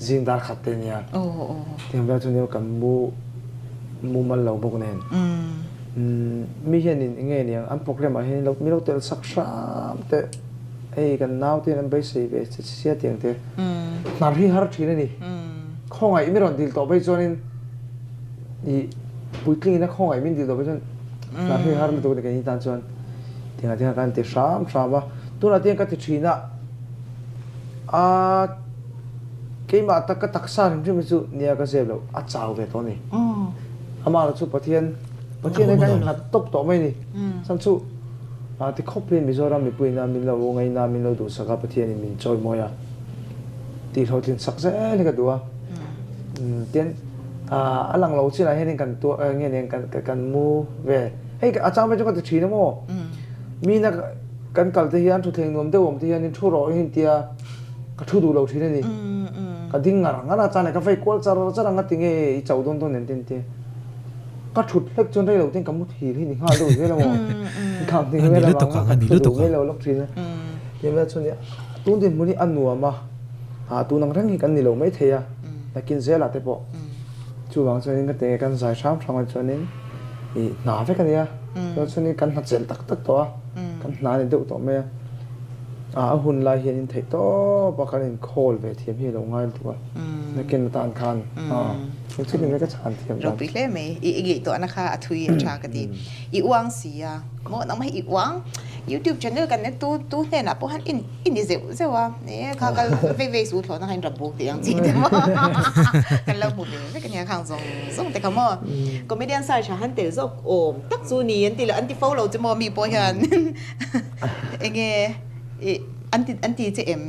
zing dar khat te ania tiang vel chu nia kan mu mumal lo bawk nen. Mi hianin eng nge niang an program ah hian min lo tel sak hram teh hei kan nau te hian an beisei ve che sia tiang te hnar hi har thin a ni khawngaih mi rawn dil tawh phei chuanin ih puitling in a khawngaih min dil tawh phei chuan hnar hi har lutuk a ni keini tan chuan tiang ah te hian kan ti hram hram a tunah te hian ka ti thin a a keimah tak ka taksa hrim hrim hi chu nia ka zep loh a chau ve tawh a ni amah erawh chu Pathian Pathian hi kan innghat tawp tawh mai a ni. Chhan chu ti khawp hian Mizoram mipuiin min lo ngaina, min lo duhsak a, Pathianin min chawimawi a, tih hlawhtlin sak zel hi ka duh a. Tin, a lang lo chinah hianin kan tuah nge nen kan mu ve. Hei a chang phei chu ka ti thin a maw? Mina kan kal te hian thutthleng nuam deuh awm te hianin thu rawh hi tia ka thu duh lo thin a ni. Ka ding ngar ngar a, chang leh ka vei kual char char ang a ti nge i chauh dawn dawn nen te an ti. Ka thut hlek chuan rei lo ten ka mu thil hi ni nghal deuh zel a maw. Khang ni vel avang a ka thu duh mai lo lawk thin a. Tin vel chuan tun dinhmun hi a nuam a, ah tun ang reng hi kan ni lo mai thei a, nakin zelah te pawh chuvang chuanin ka ti nge kan zai hram hram ah chuanin ih hna vek a nia, chuan chuanin kan hna chelh tak tak tawh a, kan hna a ni deuh tawh mai a, ah a hun lai hianin theih tawp a kan inkhawl ve thiam hi a lo ngai lutuk a, nakin atan khan ah. Ropui hle mai. I ngaihtuahna kha a thui a tha ka ti. I uang si a, maw nangmah hi i uang. YouTube channel kan en tu tu hnenah pawh han in i ni zeuh zeuh a. E kha kal vei vei su thlawhna kha in rap buk tih ang chi te maw. Kan lo hmu ve vek ania khang zawng zawng te kha maw. Comedian search ah han tel zawk awm tak chu ni an ti lo an ti fo lo che maw mi pawh hian enge i an ti an ti che em?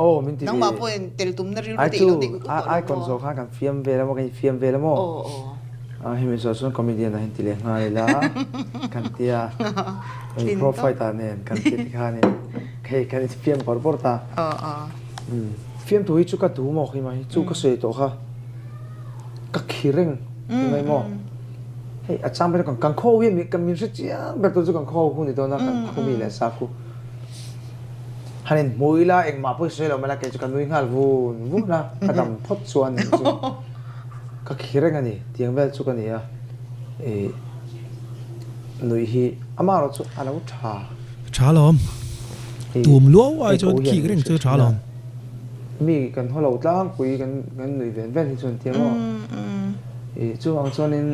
Aw min ti ve. Nangmah pawhin tel tumna rilru te i lo neih ut tawh lo maw? Icon zawh khan kan fiam vel a maw, kan infiam vel a maw? Aw aw. Hemi zawh chuan comedian ah hian ti leh nghal ila kan tia. Hei pro fighter nen kan ti ti khanin hei kan infiam bawrh bawrh ta. Aw aw. Fiamtu hi chu ka duh maw khi mai chu ka sawi tawh kha ka khi reng ngai maw? Hei a chang ber kan khaw hi min hre chiang ber tur chu kan khaw hu ni dawn a kan khaw mi leh sa khu. Han in hmu ila engmah pawh i sawi lo mai la kei chu ka nui nghal vun vun a, ka dam phawt chuan eng chu ka khi reng a ni tiang vel chu ka ni a, ih nuih hi amah erawh chu a lo tha. Tha lawm. Tum luau ai chuan khik reng chu tha lawm. Mi kan haw lo tlangpui kan kan nuih ven ven hi chuan tia maw? Ih chuvang chuanin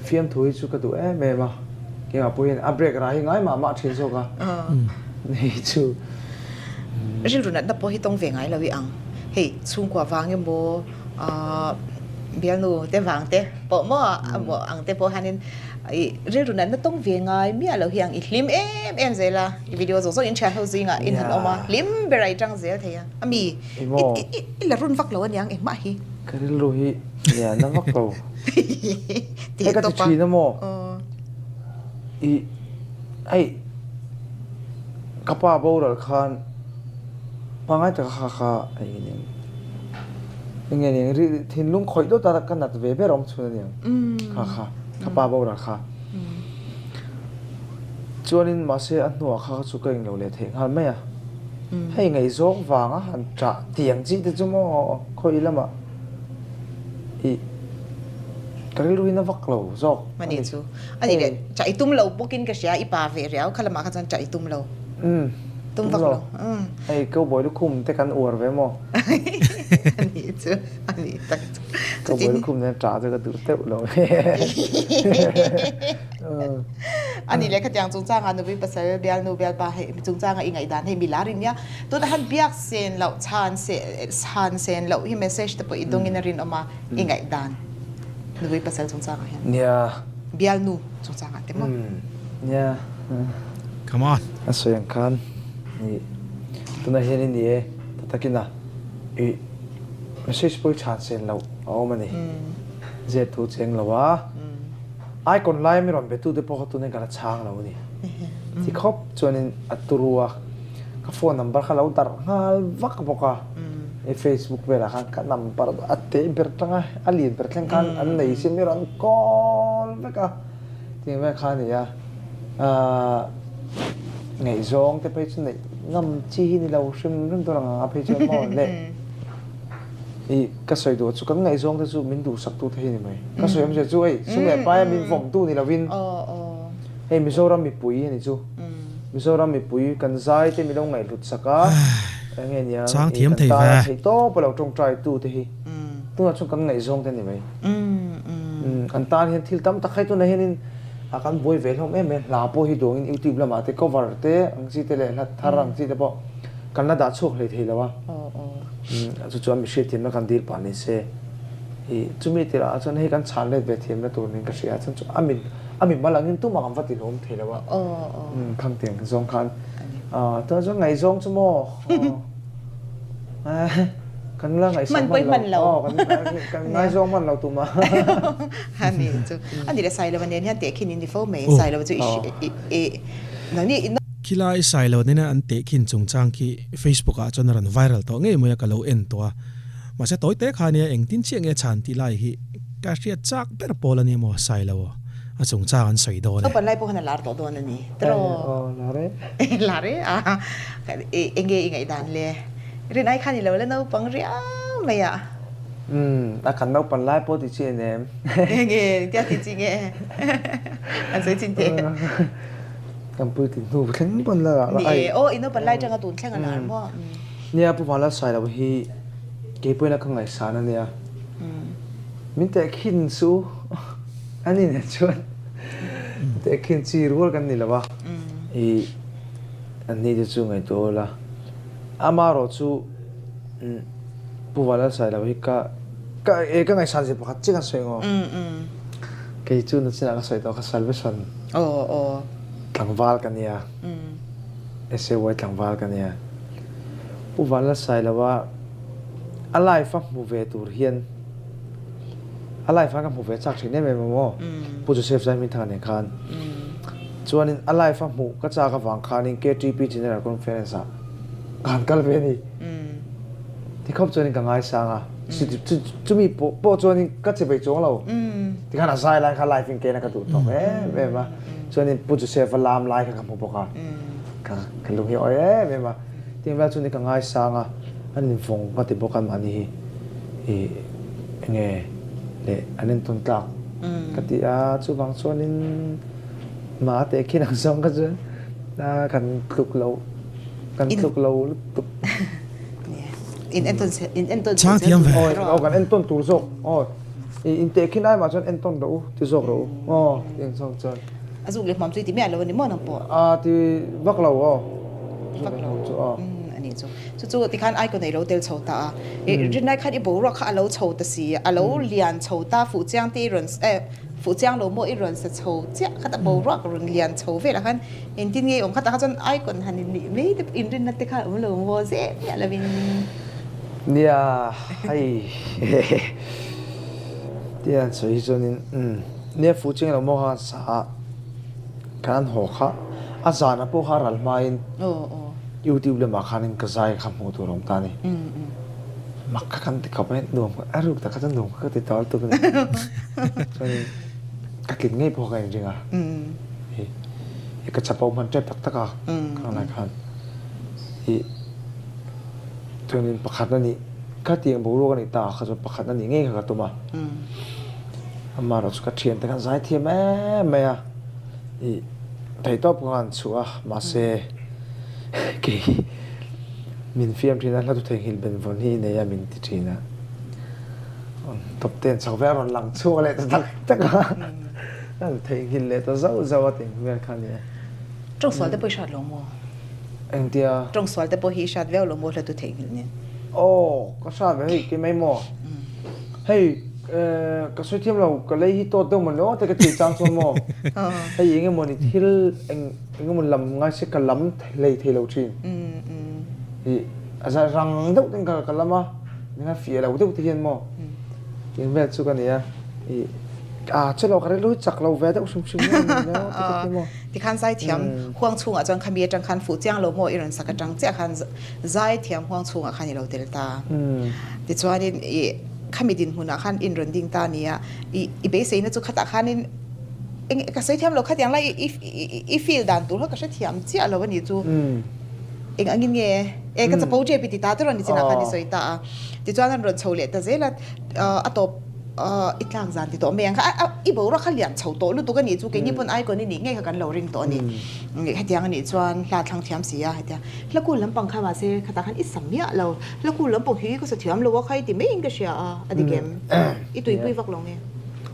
fiamthu hi chu ka duh em em a. Keimah pawh hian a break rah hi ngai mah mah thin zawk a, hei chu. Rilru natna pawh hi tawng ve ngai lo i ang. Hei chhungkua vang emaw bialnu te vang te pawh maw emaw ang te pawh hianin i rilru natna tawng ve ngai miah lo hi ang i hlim em em zel a, i video zawk zawk in thian ho zingah in han awm a, hlim ber a i tang zel thei a, a mi i la run vak lo aniang engmah hi. Ka rilru hi nia na vak lo. Hei ka ti thin a maw? I hei ka pa boral khan pangai taka kha kha hei eng eng nge eng ri thinlung khawih dawt a ka nat ve ber awm chhun a niang kha kha ka pa boral kha. Chuanin mahse a hnuah kha kha chu ka englo leh theih nghal mai a. Hei ngaihzawng vanga han ṭah tiang chi te chu maw khawi lamah i ka rilru in a vak lo zawk a ni. Chu a ni leh ṭah i tum lo bawkin ka hria i pa ve riau kha lamah kha chuan ṭah i tum lo. Tum vak lo. Hei cowboy lukhum te kan uar ve maw? A ni chu a ni tak chu. Cowboy lukhum nen ṭah chu ka duh teuh lo. Ani leh khatiang chungchanga nupui pasal bialnu bialpa hei chungchanga i ngaihdan hei mi lar in nia tuna han biak sen loh chhan se chhan sen loh hi message te pawh i dawngin a rinawm a i ngaihdan nupui pasal chungchangah hian Nia. Bialnu chungchangah te maw? Nia. Come on. A sawi ang khan i tuna hian i ni e ta takin a i message pawh i chhan sen loh a awm a ni. Zep thu cheng lo a. Icon lai mi rawn betute pawh kha tunin ka la chhang lo a ni. Ti khawp chuanin a turu a, ka phone number kha lo darh nghal vak bawk a. I Facebook velah khan ka number a teh ber tang a, a lian ber thleng khan an nei sin mi rawn call vek a. Ti vel kha a ni a, ngaihzawng te phei chu neih ngam chi hi ni lo hrim hrim tur ang ang a phei chuan maw le. I ka sawi duh chu kan ngaihzawng te chu min duhsak tu te hi ni mai. Ka sawi awmzia chu hei sum leh paia min vawm tu ni lovin hei Mizoram mipui a ni chu. Mizoram mipui kan zai te min lo ngaihhlut sak a, eng nge nia Chang i thiam kan thei tana ve. theih tawp a lo tawngtai tu te hi tunah chuan kan ngaihzawng te a ni mai. Kan tan hian thil tam tak hei tunah hianin a kan buai ve hlawm em em hla pawh hi duangin YouTube lamah te cover te ang chi te leh hla thar ang chi te pawh kan la dah chhuak hlei thei lo a. Chu chuan mi hriatthiamna kan dil pah ni se. I chumi tirah chuan hei kan chhan let ve thiamna tur niin ka hria a, chuan chu a mi a mi mal angin tumah kan va ti hlawm thei lo a. Khang tiang zawng khan tunah chuan ngaihzawng chu maw kan la ngaihsak hman lo kan ngaizawng hman lo tumah. Ani chu ani le Sailova nen hian tehkhin in ni fo mai Sailova chu i nangni Khilai Sailo nena an tehkhin chungchang khi Facebook ah chuan a rawn viral tawh ngei mai a ka lo en tawh a. Mahse tawi te kha nia engtin chiah nge chhan tih lai hi ka hriat chak ber pawl a nia maw Sailo a chungchang an sawi dawn e. Naupan lai pawh khan a lar tawh dawn a ni tiraw? Aw lar e. Lar e a enge i ngaihdan le? Rin ai khan i lo la naupang riau mai a. Umm a kan naupan lai pawh ti chi a nem. Enge tia ti chi nge an sawi chin teh. Kan puitling hnu thleng pawn la lar a. Ni e, aw i naupan lai tanga tun thleng a lar maw? Nia Pu Vanlal Sailo hi keipawhin a ka ngaihsan a nia. Min tehkhin chu a ni nen chuan tehkhin chi rual kan ni lo a. I an ni te chu ngaihtuah ula. Amaherawh chu Pu Vanlal Sailo hi ka ka e ka ngaihsan zia pakhat chiah kan sawi ang aw. Kei chu nachinah ka sawi tawh ka salvation tlangval ka nia. SAY tlangval ka nia. Pu Vanla Sailoa a life a hmu ve tur hian a life a ka hmu ve chak thin em em a maw Pu Joseph Zaihminthanga nen khan. Chuanin a life a hmuh ka chak avang khanin KTP General Conference ah ka han kal ve a ni. Tikhawp chuanin ka ngaisang a, chumi pawh chuanin ka che bei chuang lo. Tikhan a zai lai kha live in kena ka duh tawk em em a. Chuanin Pu Joseph a lam lai kha ka hmu bawk a, ka ka lung hi a awi em em a. Tin vel chuanin ka ngaisang a, an invawng ka ti bawk a mahni hi i enge leh an entawn tlak ka ti a. Chuvang chuanin mah a tehkhin ang zawng kha chuan kan tluk lo kan tluk lo lutuk. In entawn in entawn Chang thiam ve. Aw kan entawn tur zawk aw. I intehkhin ai mah chuan entawn rawh u ti zawk rawh u aw ti ang zawk chuan. A zuk leh hmam chu i ti miah lo a ni maw nang pawh? A ti vak lo aw. Vak lo chu aw. A nih chu. Chu chu tikhan icon ei lo tel chho ta a. I rinai khan i boruak kha a lo chho ta si a lo lian chho ta fuh chiang te i rawn eh fuh chiang lo maw i rawn sa chho chiah khat a boruak rawn lian chho velah khan engtin nge i awm khatah kha chuan icon han in nih mai te inrinna te kha a awm lo maw zeh miah lovin. Nia hei. Tia an sawi hi chuanin umm nia fu chiang lo maw kha sa a kan an haw kha a zana pawh kha a ral hmain YouTube lamah khanin ka zai kha hmuh tur a awm ta a ni. Mak kha kan ti khawp mai nuam a ruk tak kha chuan nuam kha ka ti tawh lutuk a ni. Chuanin ka tlin ngei pawh ka inring a i ka chapo hman tep tak tak a khang lai khan i chuanin pakhat a nih Khatiang boruak a nih ta kha chuan pakhat a nih ngei kha ka tum a. Amaherawhchu ka thiante khan zai thiam em mai a, ih theihtawp ka han chhuah a, mahse kei min fiam thin a, hla thu theihnghilh ben vawn hi i nei a min ti thin a. Top ten chho ve a rawn lang chhuak leh ta tak tak a, a theihnghilh leh ta zauh zauh a tih hmel kha a ni a. Tawngsual te pawh i hriat lo maw? Engtia? Tawngsual te pawh hi i hriat viau lo maw hlatu theihnghilh nen? Aw, ka hriat ve hei kei mai maw? Hei ka sawi thiam lo, ka lei hi tawt deuh mawni aw te ka ti chang chuan maw? Hei eng emawni thil eng eng emaw lam ngai se ka lam hlei thei lo thin. Ih a zai rang deuh ten ka lam a, ninga fiah lo deuh te hian maw? Eng vel chu ka nia ih a chelo ka rilru hi chak lo ve deuh hrim hrim nge ni lo te ka ti maw. Tikhan zaithiam huang chhungah chuan khami atang khan fuh chiang lo maw i rawn sak atang chiah khan zaithiam huang chhungah khan i lo tel ta. Tichuanin i khami dinhmunah khan in rawn ding ta nia i i beiseina chu khatah khanin eng ka sawi thiam lo khatiang lai i i feel dan tur kha ka hrethiam chiah lo a nih chu. Eng angin nge e ka chapo tep i ti ta te rawn nichinah khan i sawi ta a. Tichuan an rawn chho leh ta zel a a tawp i tlak zan ti tawh mai ang kha a i boruak kha lian chho tawh lutuk a nih chu keini pawn icon i nih ngei kha kan lo ring tawh a ni. Hetiang a nih chuan hla thlang thiam si a hetia hla kul lampang kha mahse khatah khan i sa miah lo hla kul lampang hi ka sa thiam lo a kha i ti maiin ka hria a a dik em? I tuipui vak lo nge?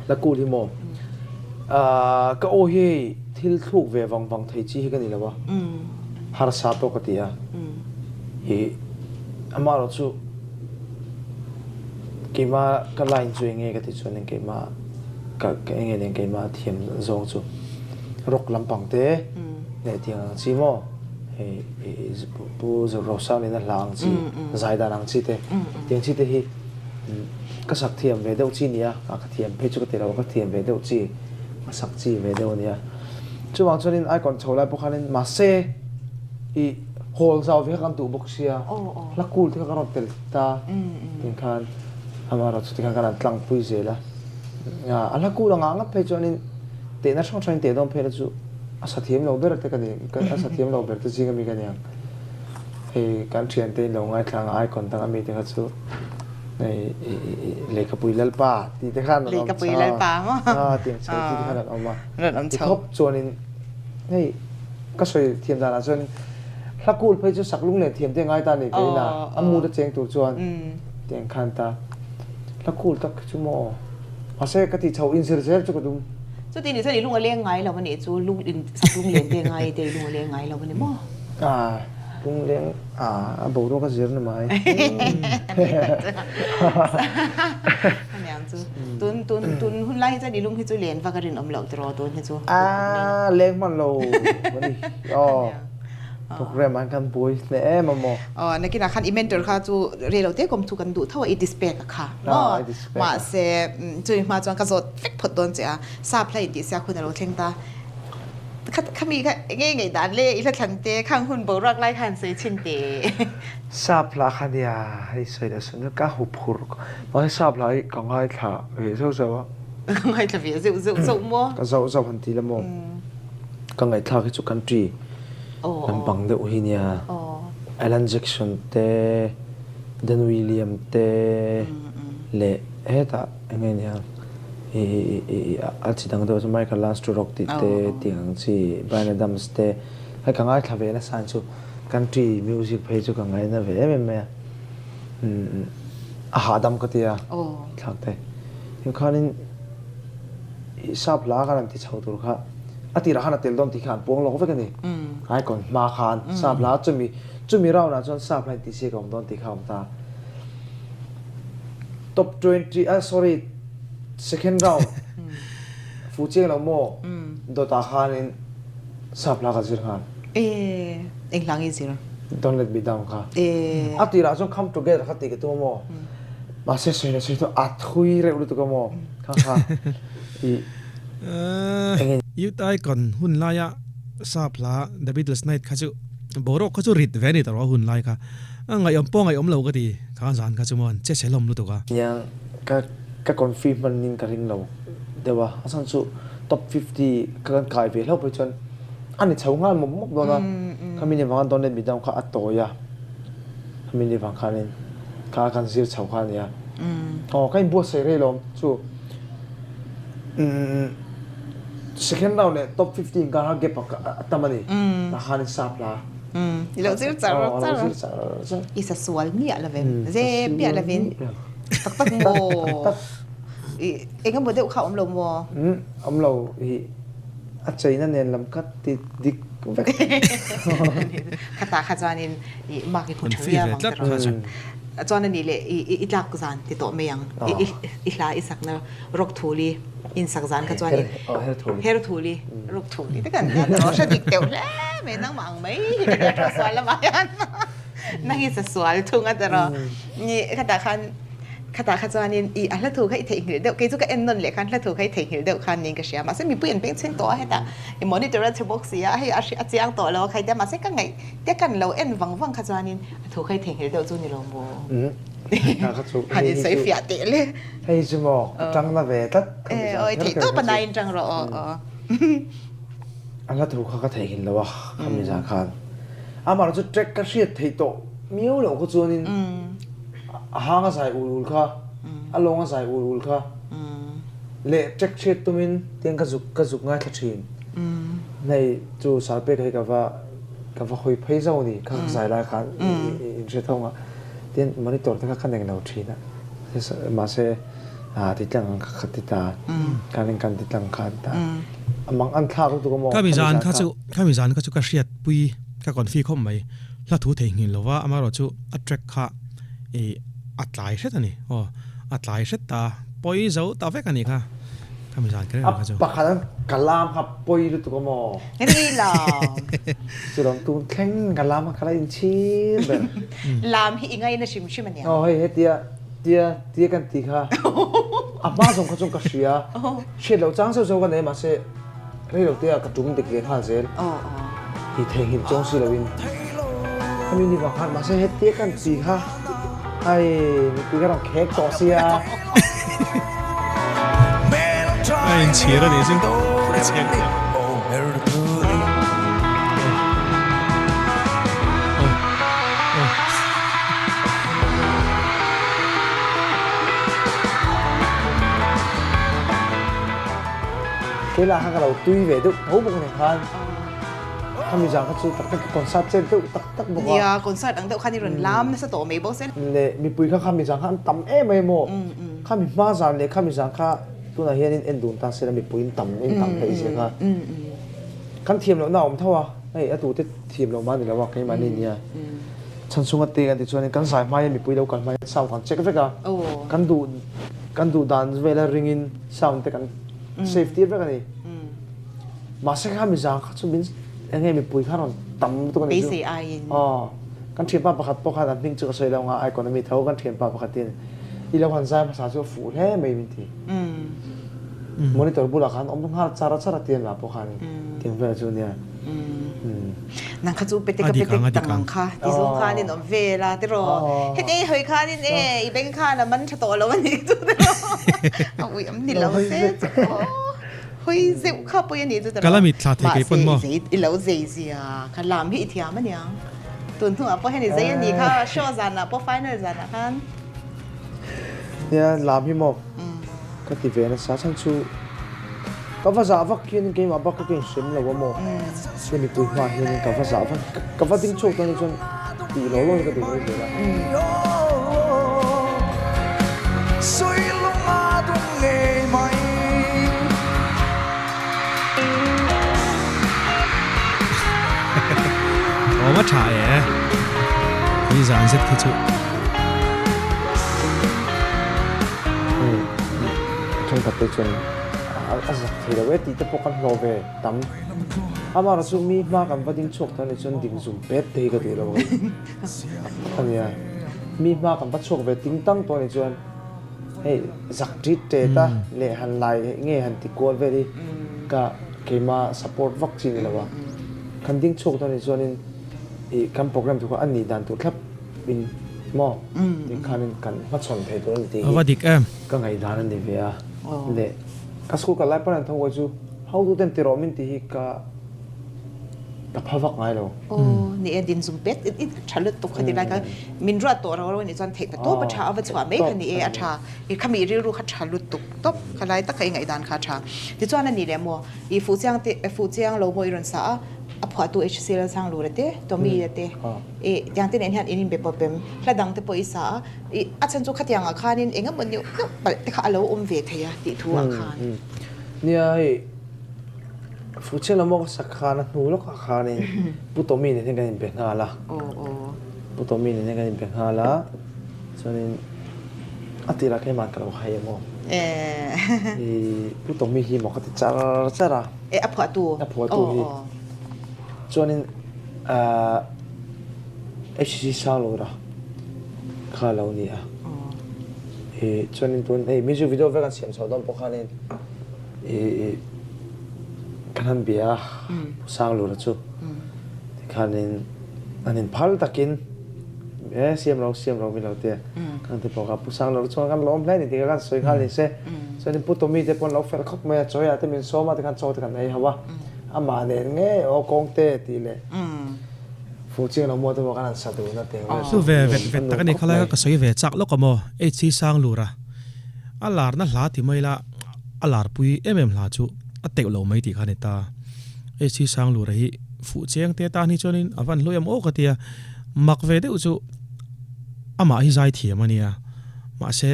Hla kul hi maw? Ka aw hi hei thil thluk ve vang vang thei chi hi ka ni lo a harsa pawh ka ti a i amaherawh chu Keimah ka line chu enge ka ti chuan keimah ka enge nen keimah thiam zawng chu rock lampang te leh tiang ang chi maw hei pu Rosang in a hla ang chi zai dan ang chi te tiang chi te hi ka sak thiam ve deuh chi nia ka thiam phei chu ka ti lo ka thiam ve deuh chi ka sak chi ve deuh ania chuvang chuanin icon chho lai pawh khanin mahse ih hawl zau ve kha kan duh bawk sia hla cool te kha ka rawn tel ta tin khan amaherawh chu tikhan kan han tlangpui zel a a hla kul anga ngat phei chuanin tehna hrang hrangin teh dawn phei la chu a sa thiam lo ber te ka ni a sa thiam lo ber te zing ami ka ni ang hei kan thiante in lo ngaithla anga icon dang ami te kha chu hei lehkhapui lalpa tih te khan an awm lehkhapui lalpa maw a tiang chho tih te khan an awm a tikhawp chuanin hei Ka sawi thiam danah chuan hla kul phei chu sak lung leh thiam te ngai ta ni ka ina a mood a cheng tur chuan tiang khan ta hla kul tak khi chu maw mahse ka ti chho inzir zel chu ka tum. Chuti nih chuan i lung a leng ngai lo a nih chu lung in sak lung len te ngai te i lung a leng ngai lo a ni maw? Ah lung leng ah a boruak a zir na mai. Aniang chu tun tun tun hun lai hi chuan i lung hi chu len vak a rinawm loh tiraw tun hi chu. A leng hman lo ani aw program an kan buai hle em a maw. Aw nakinah khan i mentor kha chu rei lo te kawm chu kan duh tho a i dispek a kha maw mahse chumi hma chuan ka zawt vek phawt dawn che a sap hla intihsiak hun a lo thleng ta khami kha enge ngaihdan le i hla thlan te khang hun boruak lai khan sawi chhin teh. Sap hla kha nia hei sawi leh sawi ka huphurh Mahse sap hla hi ka ngaithla ve zeuh zeuh a. Ka ngaithla ve zeuh zeuh zeuh maw? Ka zauh zauh han ti la maw? Ka ngaihthlak hi chu country lampang deuh hi nia. Alan Jackson te, Dan William te leh hetah eng nge nia a chi dang deuh chu Michael Learns to Rock tih te tih ang chi Bryan Adams te hei ka ngaithla ve nasa ang chu country music phei chu ka ngaina ve em em mai a. A hahdam ka ti a, thlak te. Tin khanin i sap hla khan an ti chho tur kha a tirah khan a tel dawn tih kha an puang lawk vek a ni. Icon hma khan sap hla chumi chumi round ah chuan sap hla in tihsiak a awm dawn tih kha a awm ta. Top 20 ah sorry second round fuh chiang lo maw dawtah khanin sap hla ka zir nghal. E, eng hla nge zir? Don't let me down kha. E. A tirah chuan come together kha tih ka tum a maw? Mahse sawi na sawi chu a thui reuh lutuk a maw? Kha kha i enge. Youth Icon hun laia sap hla The Beatles Night kha chu boruak kha chu rit ve a ni tawh a hun lai kha. A ngaihawm pawh a ngaihawm lo ka ti kha zan kha chu maw an che chhe hlawm lutuk a. Nia ka ka confi hman in ka ring lo deuh a, a chhan chu top 50 ka kan kai ve hlauh phei chuan a ni chho nghal mawp mawp dawn a, khami ni vanga Don't Let Me Down kha a tawi a, khami ni vang khanin kha kan zir chho kha a nia. Aw ka inbuatsaih rei lawm chu umm second round leh top 50 inkar kha gap a tam a ni, tah khanin sap hla. I lo zir char char a, i sa sual miah lovin, zep miah lovin, tak tak maw? I eng emaw deuh kha awm lo maw? Awm lo, i a cheina nen lam kha ti dik vek. Khatah kha chuanin i mark i hmu tha viau ang tiraw? Chuan a nih leh i tlak zan ti tawh mai ang, i hla i sakna rawk thuli. Insak zan kha chuan in her thuli ruk thuli te kan nia tawh hre dik deuh hle mai nangmah ang mai hi ka nia tawh sual lamah hian nang hi sa sual thung a tawh ni khatah khan khatah kha chuan in i a hla thu kha i theihnghilh deuh kei chu ka en nawn leh khan hla thu kha i theihnghilh deuh khan niin ka hria mahse mipui an peng chheng tawh a hetah i monitor a che bawk si a hei a chiang tawh lo a khai tia mahse ka ngaih te kan lo en vang vang kha chuan in a thu kha i theihnghilh deuh chu ni lo maw han insawi fiah teh le. Hei chu maw ka tang na ve tlat ka mi zan kher kher kha chu. Tang rawh aw. A hla thu kha ka theihnghilh lo a kha mi zan khan. Amah chu track ka hriat theih tawh miau loh kha chuanin a hang a zai ul ul kha a lawng a zai ul ul kha leh track hriat tumin tiang ka zuk ka zuk ngaithla thin. Hei chu Sarpek hei ka va ka va hawi phei zauh a ni kha ka zai lai khan in hre tho ang a tin monitor te kha ka nek lo thin a. Mahse ti tlang ang kha ti ta kan in kan ti tlang kha ti ta amang an thlak lutuk a maw Khami zan kha chu khami zan kha chu ka hriat pui ka confi khawp mai hla thu theihnghilh lova amaherawhchu a track kha i a tlai hret a ni aw a tlai hret ta pawi zo ta vek a nih kha. Khami zan kher kha chu. Pakhat an ka lam kha pawi lutuk a maw? Ni lam. Chulawm tun thleng ka lam kha la inchhir ber. Lam hi i ngaina hrim hrim a nia. Aw hei hetia tia tia kan ti kha a hma zawng kha chuan ka hria. Hriat loh chang zeuh zeuh ka nei mahse rei lo te ah ka tum dik ve nghal zel. Hi theihnghilh chuang si loin khami ni vang khan mahse hetia kan ti kha ai mipui ka rawn khek tawh sia. A inchhir a nih chu a chiang chiang. Keilah khan ka lo tui ve deuh tho bawk nen khan khami zan kha chu tak tak concert chet deuh tak tak bawk a. Nia, concert ang deuh khan i rawn lam nasa tawh mai bawk se. Leh mipui kha khami zan kha an tam em em aw. Khami hma zan leh khami zan kha tunah hian in en dun ta se la mipui in tam in tam theih zia kha. Kan thiam lohna a awm tho a, hei a tute thiam loh mah ni lo a keimahni nia. Chhan chhunga te kan tih chuan kan zai hma hian mipui lo kal hma hian sound kan check vek a. Kan duh kan duh dan vela ringin sound te kan save tir vek a ni. Mahse kha mi zang kha chu min eng nge mipui kha rawn tam lutuk a ni chu. Beisei aiin. Aw kan thianpa pakhat pawh khan an hming chu ka sawi lo nga icon ami tho kan thianpa pakhatin i lo han zai hmasa chu a fuh hle mai min ti. Monitor bulah khan awm nghal char char a tian lah pawh khan tiang vel chu nia. Nang kha chu petek a petek tang ang kha ti zawng khan in awm vel a tiraw. Heti ei hawi khan in e i beng khan a man tha tawh lo a nih chu tiraw. A ui am ni lo se chu aw hawi zeuh kha pawi a nih chu tiraw. Ka la mit thla thei kei pawn maw. Mahse i lo zei zia kha lam hi i thiam a niang. Tun hnuah pawh hian i zei a nih kha show zanah pawh final zanah khan. Nia lam hi maw ka ti ve nasa chhan chu ka va zah vak hian keimah bak ka inhrem lo a maw se mipui hmaah hian ka va zah vak ka va ding chhuak dawn chuan tih lo lo hi ka duh mai zel a. Awm a tha e ni zan zet khi chu. Thenkhat te chuan a zak thei lo e tih te pawh kan hlawh ve tam. Amaherawhchu chu mi hma kan va ding chhuak ta nih chuan ding zum pet te hi ka duh lo a nia. Mi hma kan va chhuak ve ting tang tawh nih chuan. Hei zak ṭit ṭet a leh han lai nge han ti kual vel hi ka keima support vak chi ni lo a. Kan ding chhuak dawn anih chuanin ih kan program tur kha a nih dan tur thlap in maw tih khanin kan hmachhawn thei tur a ni tih A va hi dik em. ka ngaihdan a ni ve a. Leh ka school kal lai pawn an tho kawi chu hotuten ti rawh min tih hi ka Ka pha vak ngai lo. Aw ni e din zum pet i tha lutuk kha ti lai kha min ruat tawh ro ro ni chuan theih ta tawp a tha a va chhuah mai kha ni e a tha i khami rilru kha tha lutuk tawp kha lai tak kha i ngaihdan kha a tha tichuan a ni leh maw i fuh chiang te fuh chiang lo maw i rawn sa a a phuahtu HC Lalsanglura te Tommy a te i tiang te nen hian in inbe pawp em hla dang te pawh i sa a i a chhan chu khatiang ah khanin eng emaw neuh neuh palh te kha a lo awm ve thei a tih thu ah khan. Nia hei Fuchhian lam awk sak khan a hnu lawkah khanin Pu Tommy nen hian kan inbe nghal a. Pu Tommy nen hian kan inbe nghal a, chuanin a tirah keimah ka lo hai em aw. I Pu Tommy hi maw ka ti char char a. E a phuahtu. A phuahtu hi. Chuanin HCC Sanglura kha a lo ni a. I chuanin tun hei music video vek an siam chhoh dawn pawh khanin I kan han bia a, Pu Sanglura chu tikhanin an inphal takin e siam lo siam lo mi lo te kan ti bawk a, Pu Sanglura chuan kan lawm hle a ni tih kha kan sawi nghal ni se. Chuanin Pu Tommy te pawh an lo fel khawp mai a, chawi ah te min sawm a tikhan chaw te kan ei ho a, amah nen ngei aw kawngte tih leh Fu chiang lo maw te pawh kan han sa dun a tih ang Chu ve vet vet tak a ni, khalai kha ka sawi ve chak lawk a maw, HC Sanglura a larna hla ti mai la. A larpui em em hla chu a teuh lo mai tih kha a ni ta. HC Sanglura hi fuh cheng te tan hi chuanin a van hlui em aw ka ti a, mak ve deuh chu amah hi zai thiam a nia, mahse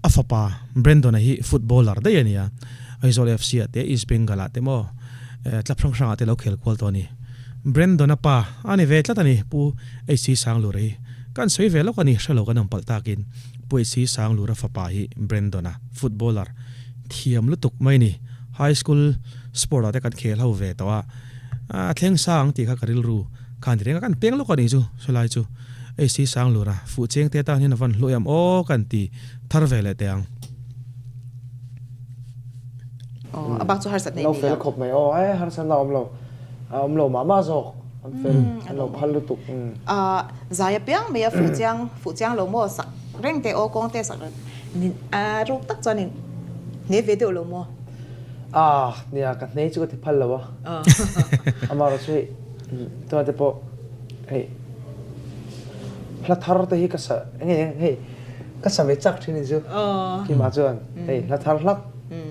a fapa Brandon-a hi footballer daih a nia, Aizawl FC ah te East Bengal ah te maw club hrang hrang ah te lo khel kual tawh a ni. Brandon-a pa a ni ve tlat a ni Pu HC Sanglura hi. Kan sawi ve lawk a ni, hrelo kan awm palh takin Pu HC Sanglura fapa hi Brandon-a. Footballer thiam lutuk mai ni. High school sport ah te kan khel ho ve tawh a, a thleng sang tih kha ka rilru khan ti reng a, kan peng lawk a nih chu sawlai chu AC Sanglura fuh cheng te atan hian a van hluai am aw kan ti thar ve leh teh ang. Aw a bak chu harsat nei ni lo. Lo fel khawp mai aw e harsat na awm lo a awm lo mah mah zawk an fel an lo phal lutuk. A zai apiang mai a fuh chiang fuh chiang lo maw sak reng te aw kawng te sak reng. Nin a ruk tak chuan in hne ve deuh lo maw? Ah, nia ka hne chu ka ti phal lo a. Amaherawh chu hei tunah te pawh hei hla thar te hi ka sa enge hei ka sa ve chak thin chu keimah chuan hei hla thar hlak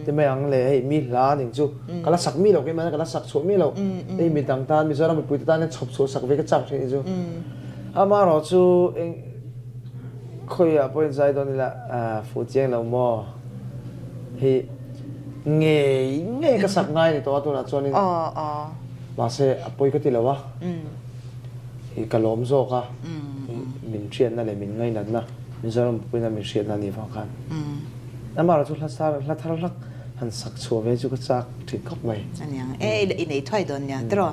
ti mai ang le hei mi hla ning chu ka la sak mi lo keimah ka la sak chhuah mi lo hei midang tan Mizoram mipui te tan hian chhawp chhuah sak ve ka chak thin chu amaherawh chu eng Khawiah pawh in zai dawn ila fuh chiang lo maw? Hi ngei ngei ka sak ngai a ni tawh a tunah chuanin mahse a pawi ka ti lo a, hi ka lawm zawk a, min hriatna leh min ngainatna Mizoram puina min hriatna a nih vang khan amaherawhchu hla thar hlak Han sak chhuah ve chu ka chak thin khawp mai. Aniang e i nei thuai dawn nia tiraw.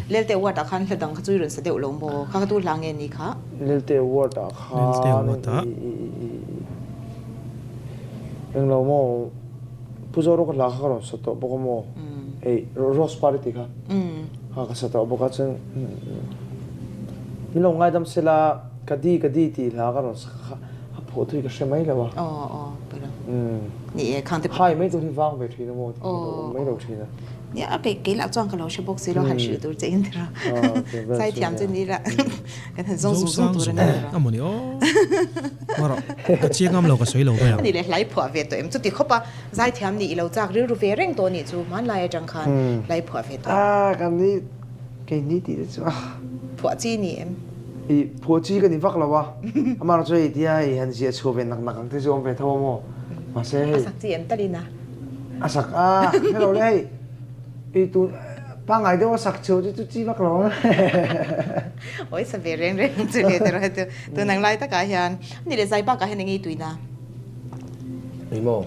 Lelte Award ah khan hla dang kha chu i rawn sa deuh lo maw? Kha kha tu hla nge ni kha? Lelte Award ah khan englo maw Pu Zorawka hla kha ka rawn sa tawh bawk a maw? Hei Rose Party tih kha kha ka sa tawh bawk a chuan min lo ngaidam sela ka di ka di tih hla ka rawn sa kha A phuah thui ka hre mai lo a. Aw aw pui lo. Ni e khang te Hai mai tur hi vang ve thin a maw tih hi lo awm mai lo thin a. Nia a kei kei lah chuan ka lo hre bawk si lo han hrilh tur che in tira. Zai thiam chu ni la kan han zawng zung zung tur a ni tira. A maw ni aw. Marawh ka chiang ngam lo ka sawi lo mai ang. Ani leh hlai phuah ve tawh em chuti khawp a zai thiam nih i lo chak rilru ve reng tawh nih chu hmanlai atang khan hlai phuah ve tawh. A kan ni kei ni tih te chu a. Phuah chi ni em? I phuah chi ka ni vak lo a, amah chu hei tia hei han ziah chhuah ve nak nak ang te chu awm ve tho a maw? Mahse hei. A sak chi em talin a? A sak a, hello le hei i tun pangngai deuh a sak chhuah chu chu chi vak lo ang. Awi sa ve reng reng chu le tiraw hei tu tun ang lai takah hian ani le zai bakah hian eng nge i tuina? Eng maw?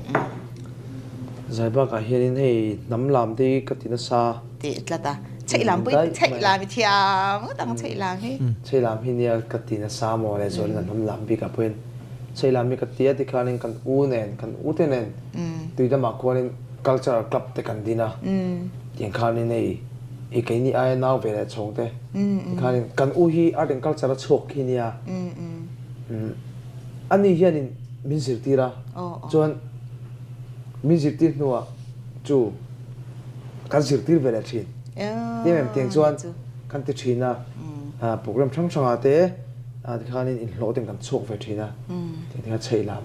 Zai bakah hianin hei hnam lam te hi ka ti nasa. Tih tlat a. Chheih lam pui chheih lam i thiam ngawt ang chheih lam hi. Chheih lam hi nia ka ti nasa maw le zualin a hnam lam bikah pawhin Chheilam hi ka tia tikhanin kan u nen, kan ute nen tuidamah khuanin cultural club te kan din a, tiang khanin hei i keini aia nau ve leh chhawng te tikhanin kan u hi art and culture a chhuak khi nia, ani hianin min zirtir a, chuan min zirtir hnuah chu kan zirtir ve leh thin. Tiang em tiang chuan kan ti thin a, program hrang hrangah te tikhanin inhlawh ten kan chhuak ve thin a, tiang tiang a chheih lam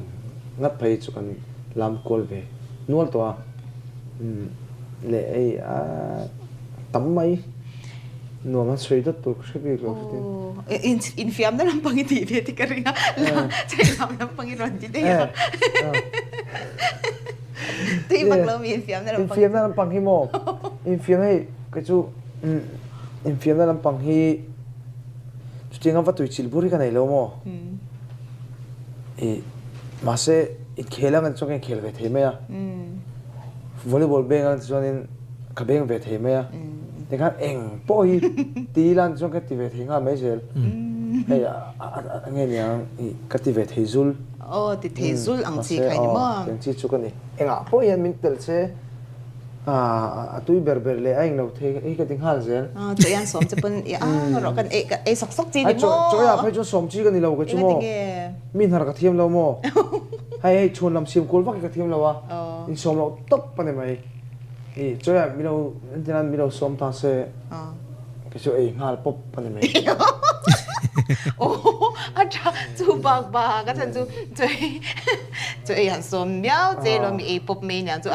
ngat phei chu kan lam kual ve nual tawh a, leh hei a tam mai nuam a chhui dawt tur ka hre bik lo hritin. Infiamna lampang i tih ve tih ka ring a, chheih lam lampang i rawn ti daih a. Tui vak lo mi infiamna lampang. Infiamna lampang hi maw? Infiamna hei kei chu infiamna lampang hi chutianga va tui chilh bur hi ka nei lo maw? I mahse inkhel ang chuan ka inkhel ve thei mai a. Volleyball beng ang chuanin ka beng ve thei mai a. Tikhan eng pawh hi ti ila chuan ka ti ve thei nghal mai zel. Hei a nge niang i ka ti ve thei zul. Aw ti thei zul ang chi kha i ni maw? Mahse aw chi chu ka ni. Engah pawh hian min telh che a tui ber ber leh a englo thei hi ka ti nghal zel. Chaw hian sawm che pawn i a rawh kan ei ka ei sawk sawk chi ni maw? Chaw ah phei chuan sawm chi ka ni lo kei chu maw? Mi hnar ka thiam lo maw? Hei hei chhuan lam siam kual vak hi ka thiam lo a, insawm loh tawp a ni mai. I chaw ah milo entirnan milo sawm ta se kei chu ei nghal pawp a ni mai. Aw a tha chu bak bak a chhan chu chaw ei chaw ei han sawm miau che lo mi ei pawp mai aniang chu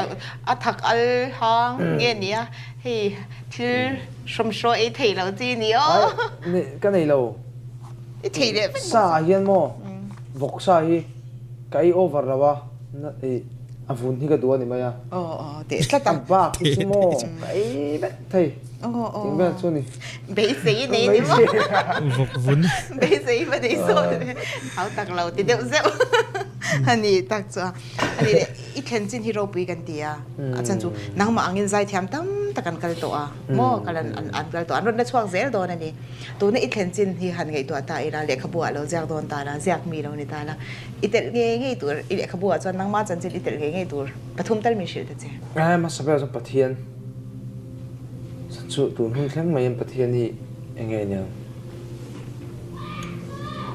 a thak al hang nge nia hei thil hrawmhraw ei thei lo chi ni aw. Ai ka nei lo. I thei leh vek Sa ah hian maw vawk sa hi ka ei over lo a i a vun hi ka duh a ni mai a. Aw aw teh tlat a. A bak hi chu maw ka ei vek thei. Aw aw. Ting vel chu ni. Beisei i nei ni maw. Vawk vun. Beisei va nei sawn ve. Hau tak lo ti deuh zeuh. A ni tak chu a. A ni leh i thlen chin hi ropui kan ti a. A chhan chu nangmah angin zaithiam tam tak an kal tawh a. Maw kal an an kal tawh a. An rawn la chhuak zel dawn a ni. Tuna i thlen chin hi han ngaihtuah ta ila, lehkhabu ah lo ziak dawn ta la, ziak mi lo ni ta la, i telh ngei ngei tur, i lehkhabu ah chuan nangma chanchin i telh ngei ngei tur pathum tal min hrilh ta che. Ai hmasa ber chuan Pathian chu tun hun thleng maiin Pathian hi eng nge aniang?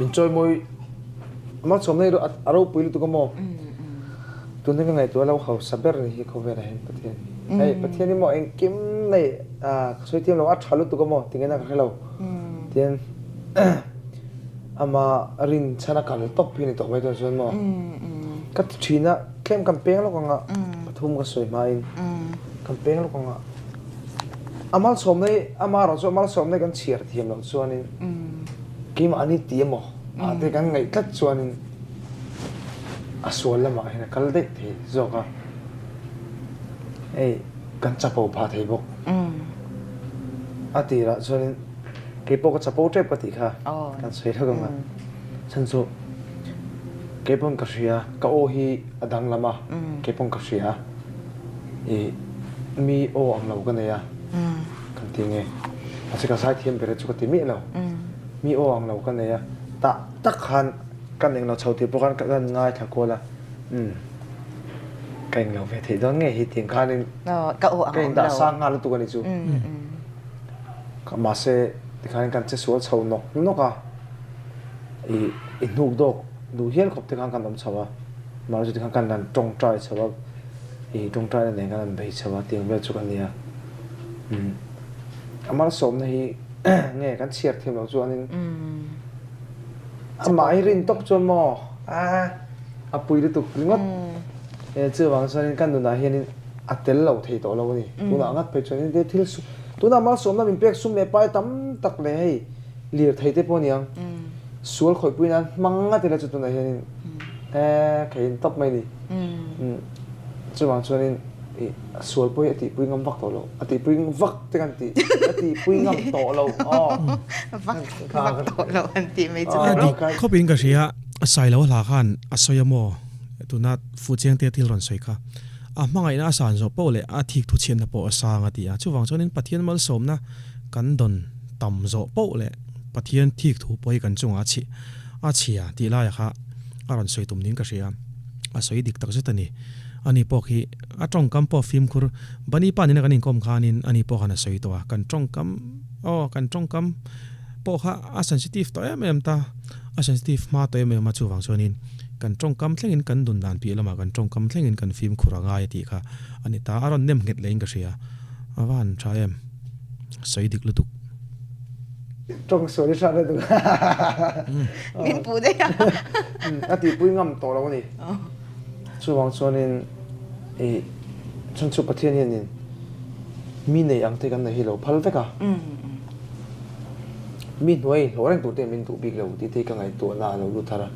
Min chawimawi amah chhawmna hi a ropui lutuk a maw? Tun hi ka ngaihtuah lo hausa ber ni hi khawvelah hian Pathian hi. Hei Pathian hi maw engkim nei ka sawi thiam lo a tha lutuk a maw tingin a ka hre lo. Tian ama rin chhan a kal tawp hi ni tawh mai chuan maw. Ka ti thin a tlem kan peng lawk anga pathum ka sawi hmain kan peng lawk anga a malsawmna hi ama erawh chu a malsawmna hi kan chhiar thiam loh chuanin keimahni ti emaw ah te kan ngaih tlat chuanin A sual lamah hian a kal daih thei zawk a, hei kan chapo phah thei bawk. A tirah chuanin keipawh ka chapo tep ka tih kha kan sawi hlauh ang a, chhan chu keipawn ka hria ka aw hi a danglam a, keipawn ka hria ih mi aw ang lo ka nei a kan ti nge, mahse ka zaithiam ber chu ka ti miah lo, mi aw ang lo ka nei a tah tak khan. Kan englo chho tih pawh khan ka rawn ngaithla kual a, umm ka englo ve theih dawn ngei hi tih khanin ka indah sang nghal lutuk a ni chu. Mahse tikhanin kan che sual chho nawk nawk a, ih i hnuk dawk duh hial khawp te khan kan awm chho a, mahse tikhan kan han tawngtai chho a, ih tawngtaina nen kan han bei chho a tiang vel chu ka nia. Umm a malsawmna hi nge kan chhiar thiam loh chuanin. Amah hi rin tawp chuan maw a pui lutuk ringawt. Chuvang chuanin kan nunah hianin a tel lo thei tawh lo a ni. Tunah ngat phei chuanin te thil tunah malsawmna min pek sum leh pai tam tak leh hei lirthei te pawh a niang. Sual khawihpui nan hmang ngat ila chu tunah hianin keiin tawp mai a ni. Chuvang chuanin ih sual pawh hi a tihpui ngam vak tawh lo, a tihpui vak te kan tih, a tihpui ngam tawh lo aw. Vak vak tawh lo an tih mai chu. A dik khawp in ka hria, Sailo hla khan a sawi a maw, tuna Fuhchiangte thil rawn sawi kha, a hmangaihna a san zawh poh leh a thik thu chhiatna pawh a sang a ti a, chuvang chuanin Pathian malsawmna kan dawn tam zawh poh leh Pathian thik thu pawh hi kan chungah a chhia tih laiah kha. a rawn sawi tum niin ka hria. A sawi dik tak zet a ni. Ani pawh khi a tawngkam pawh fimkhur Bunny pa nena kan inkawm khanin ani pawh khan a sawi tawh a, kan tawngkam aw kan tawngkam pawh kha a sensitive tawh em em ta, a sensitive hma tawh em em a chuvang chuanin kan tawngkam thlengin kan dun dan piah lamah kan tawngkam thlengin kan fimkhur a ngai a tih kha a ni ta, a rawn nem nghet lehin ka hria. A va han tha em? Sawi dik lutuk. Tawng sual i hrat a duh. Min puh daih a. A tihpui ngam tawh lo a ni. Chuvang chuanin i chhan chu Pathian hianin mi nei ang te kan nei hi lo phal vek a. Mi hnuai hlawh reng tur te min duh bik lo tih te hi ka ngaihtuahna a lo lut thar a.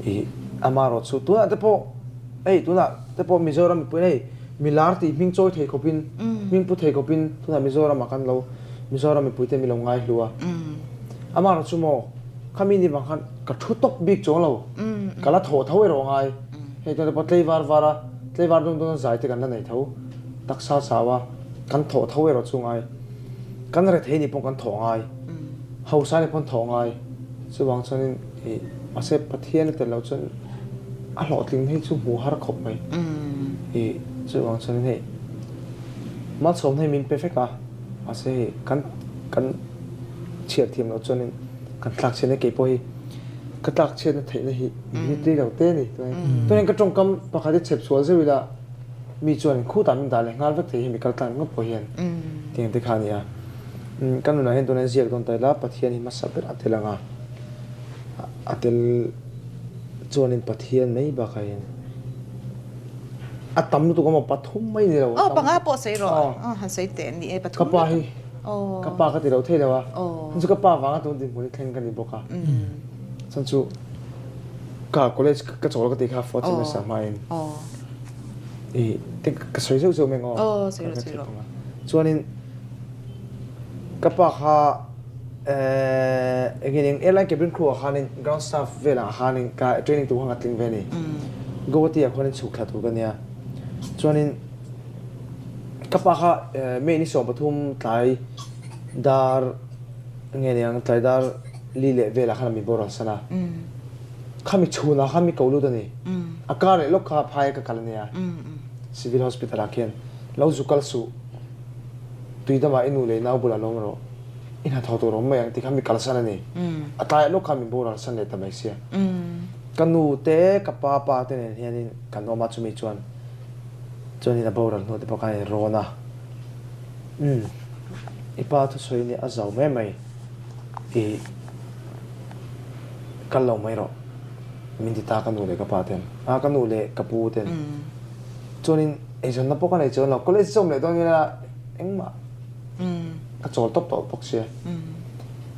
I amaherawh chu tunah te pawh hei tunah te pawh Mizoram mipui hei milar tih hming chawi thei khawpin hming pu thei khawpin tunah Mizoramah kan lo Mizoram mipui te mi lo ngai hlu a. Amaherawh chu maw khami ni vang khan ka thu tawp bik chuang lo ka la thawh tho erawh ngai. Hei tunah te pawh tlei var var a tlei var dawn dawn a zai te kan la nei tho taksa chau a kan thawh tho erawh chu ngai. Kan rethei ni pawh kan thawh ngai, hausa ni pawh an thawh ngai. Chuvang chuanin ih mahse Pathian a tel loh chuan a hlawhtling hei chu hmuh har khawp mai. Ih chuvang chuanin hei malsawmna hi min pe vek a, mahse hei kan kan chhiar thiam loh chuanin kan tlak chhiatna kei pawh hi ka tlak chhiatna theihna hi min tlei lo te a ni. Chuanin ka tawngkam pakhat hi chhep sual zeuh ila Mi chuan khutah min dah leh nghal vek thei hi mi kal tlang ngawt pawh hian tiang te kha a ni a. Ka nunah hian tunah ziak dawn ta ila Pathian hi hmasa ber a tel ang a, a tel chuanin Pathian mai bakah hian a tam lutuk a maw pathum mai ni lo. Aw panga pawh sawi rawh han sawi teh ni e pathum Ka pa hi ka pa ka ti lo thei lo a, chu ka pa vanga tun dinhmun hi thleng ka ni bawk a, chuan chu Ka college ka chawl ka ti kha fourth semester hmain i te ka sawi zeuh zeuh mai ang aw. Sawi rawh sawi rawh. Chuanin ka pa kha engin airline cabin crew ah khanin ground staff velah khanin ka training tur khan ka tling ve a ni. Guwahati ah khuanin chhuk thla tur ka nia. Chuanin ka pa kha May ni 13 tlai dar nge niang tlai dar li leh velah khan a mi boral san a. Khami chhunah khan mi ko lut a ni. A kar leh lawk kha phai ka kal a nia. Civil Hospital ah khian lo zu kal suh. Tuidamah i nu leh i nau bulah lawm rawh. I hnathawh tur awm mai ang tih kha mi kalsan a ni. A tlaiah lawk khan mi boral san leh ta mai sia. Ka nu te, ka pa pa te nen hianin kan awm a chumi chuan chuanin a boral hnu te pawh khan a inrawn a. Umm i pa thusawi nia a zau mai mai. I kal lo mai rawh min ti ta ka nu leh ka pa ten a ka nu leh ka pu ten chuanin eizawnna pawh ka nei chuan lo college zawm leh dawn ila engmah ka chawl tawp tawh bawk sia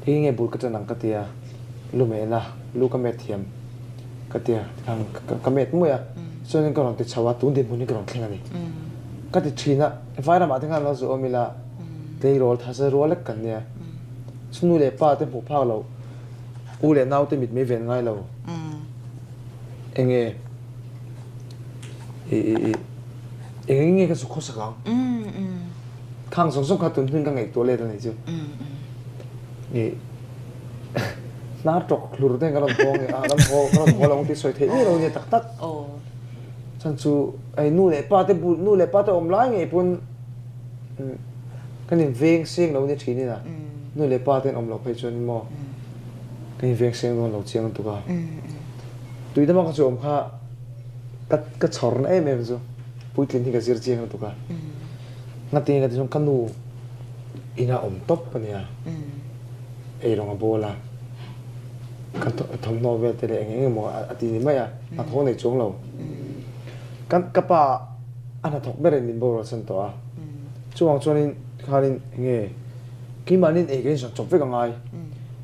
hei nge bul ka ṭan ang ka tia lu mehna lu ka met thiam ka tia tikhan ka met muai a chuanin ka rawn ti chho a tun dinhmun hi ka rawn thleng a ni ka ti ṭhin a vairamah te khan lo zu awm ila tleirawl tha rual lek kan nia. Chu nu leh pa te hmuh phak lo, u leh nau te mit mai ven ngai lo. Enge i i i eng nge ka zu khawsak ang? Khang zawng zawng kha tun hnuin ka ngaihtuah let a ni chu. I hnar tawk hlur te kan rawn haw nge a kan haw kan rawn haw lo ang tih sawi theih miah lo nia tak tak. Chhan chu hei nu leh pa te bul nu leh pa te awm lai ngei pawn Kan inveng seng lo nia thin ina nu leh pa ten awm loh phei chuan maw kan inveng seng dawn lo chiang lutuk a. Tui dama ka chu awm kha ka ka chhawr na em em chu puitlin hi ka zir chiang lutuk a. Ngatinge ka ti chuan ka nu ina awm tawp a nia eirawng a bawl a ka thawmhnaw vel te leh eng eng emaw a ti ni mai a hnathawh nei chuang lo. Kan ka pa a hnathawk berin min boral san tawh a. Chuvang chuanin khanin enge keimahnin ei kan insawn chawp vek a ngai.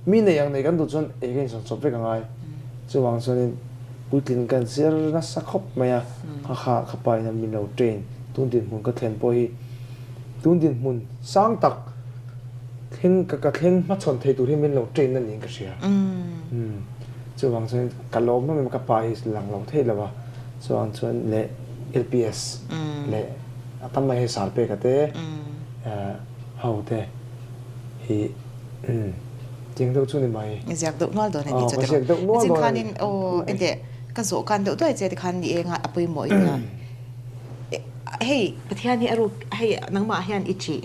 Mi nei ang nei kan duh chuan ei kan insawn chawp vek a ngai. Chuvang chuanin puitlin kan zir nasa khawp mai a, kha kha ka pa in a min lo train tun dinhmun ka thlen pawh hi tun dinhmun sang tak thleng ka thleng hmachhawn thei tur hi min lo train na niin ka hria. Chuvang chuanin ka lawm em em a ka pa hi lang lo thei lo a, chuvang chuan leh LPS leh A tam mai hei sar pek a te ho te hi Tiang deuh chu ni mai. I ziak deuh nual dawn a ni Aw chu ka tiraw. ziak deuh nual Nichin dawn a khan ni. in aw enteh ka zawh kan deuh duai che tikhan ni enga a pawimawh i tia. Hei Pathian hi a ruk hei nangmah hian i ṭih.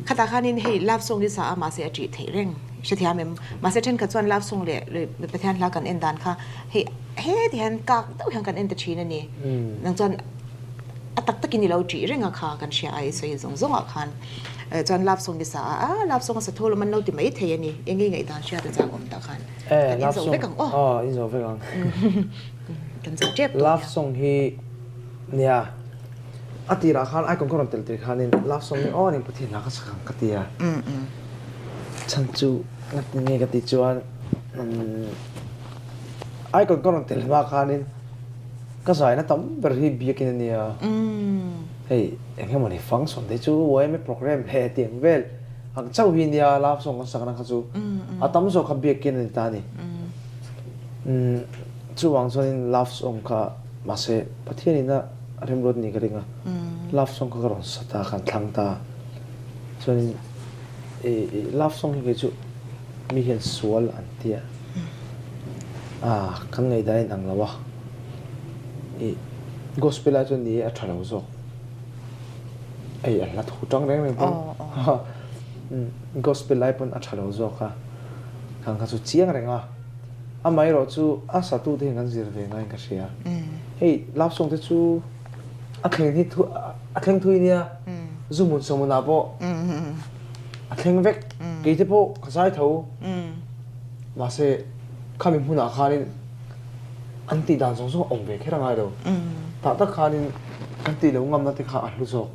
Khatah khanin hei love song hi sa a mahse a ṭih theih reng. Hrethiam em? Mahse thenkhat chuan love song leh Pathian hla kan en dan kha hei heti hian kak deuh hian kan en ta thin a ni. Nang chuan a tak takin i lo ṭih reng a kha kan hria a i sawi zawng zawngah khan chuan love song hi sa a, a love song a sa tho lo man lo ti mai thei a ni. Eng nge ngaihdan hriat a chak awm tah khan kan inzo vek ang aw. Aw inzo vek ang. Kan zo tep tawh nia. Love song hi nia a tirah khan icon ka rawn tel tir khanin love song hi aw ning Pathian hla ka sak ang ka ti a. Chhan chu nge ka tih chuan icon ka rawn tel hma khanin ka zaina tam ber hi biakin a nia. Hei eng emawni function te chu yma program he tiang vel ang chauh hi nia love song kan sakna kha chu a tam zawk kha biakin a ni ta a ni. Chuvang chuanin love song kha mahse Pathianin a remruat ni ka ring a, love song kha ka rawn sa ta, kan thlang ta. Chuanin i love song hi kei chu mi hian sual an tia a kan ngaihdan a inang lo a i gospel ah chuan ni e a tha lo zawk ei a hla thu tang reng reng pawn gospel lai pawn a tha lo zawk a khang kha chu chiang reng a amaherawh chu a satu te hian kan zir ve ngaiin ka hria hei love song te chu a thleng hi thu a thleng thui nia. Zu hmun sawm ah pawh a thleng vek. Kei te pawh ka zai tho. Mahse khami hmunah khanin an tih dan zawng zawng a awm ve kher a ngai lo. Tah tak khanin kan tih loh ngamna te kha a hlu zawk.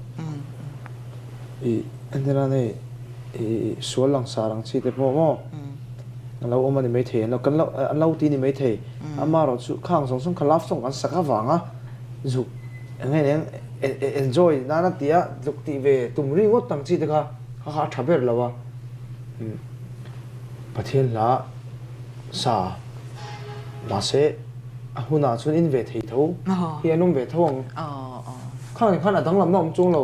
I entirna nei i sual langsar ang chi te pawh maw an lo awm a ni maithei an lo kan lo an lo ti a ni maithei. Amaherawh chu khang zawng zawng kha love song an sak avanga zuk eng nge eng enjoy nana tia tluk tih ve tum ri ngawt ang chi te kha kha kha a tha ber lo a Pathian hla sa mahse a hunah chuan in ve thei tho hi an awm ve tho ang khang khan a danglamna awm chuang lo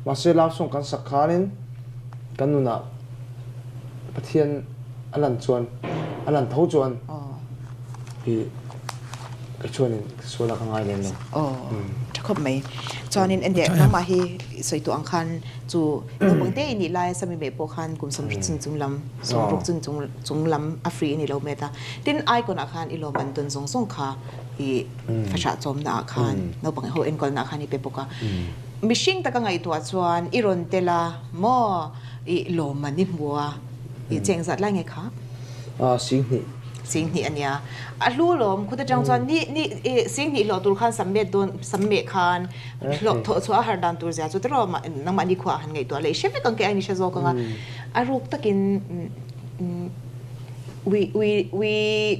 mahse love song kan sak khanin kan nunah Pathian a lan chuan a lan tho chuan hi Kei chuanin sual a ka ngai lem lo. Aw, tha khawp mai. Chuanin enge nangmah hi sawi tawh ang khan chu naupang te i nih laia Sami meh pawh khan kum sawmhri chun chung lam, sawmruk chun chung chung lam a free i ni lo met a. Tin, icon ah khan i lawm an dawn zawng zawng kha i fahrah chawmna ah khan naupang ho enkawlna ah khan i pe bawk a. Mihring taka ngaihtuah chuan i rawn tel a maw i lawm an i hmu a, i cheng zat lai nge kha? Singhnih. Singhnih a nia. A hlu lawm khut atang chuan ni ni singhnih hlawh tur khan sam met dawn sam meh khan hlawh thawh chhuah a har dan tur zia chu tiraw nangmah ni khuaah han ngaihtuah leh i hre vek ang ke a in i hre zawk ang a. A ruk takin ui ui ui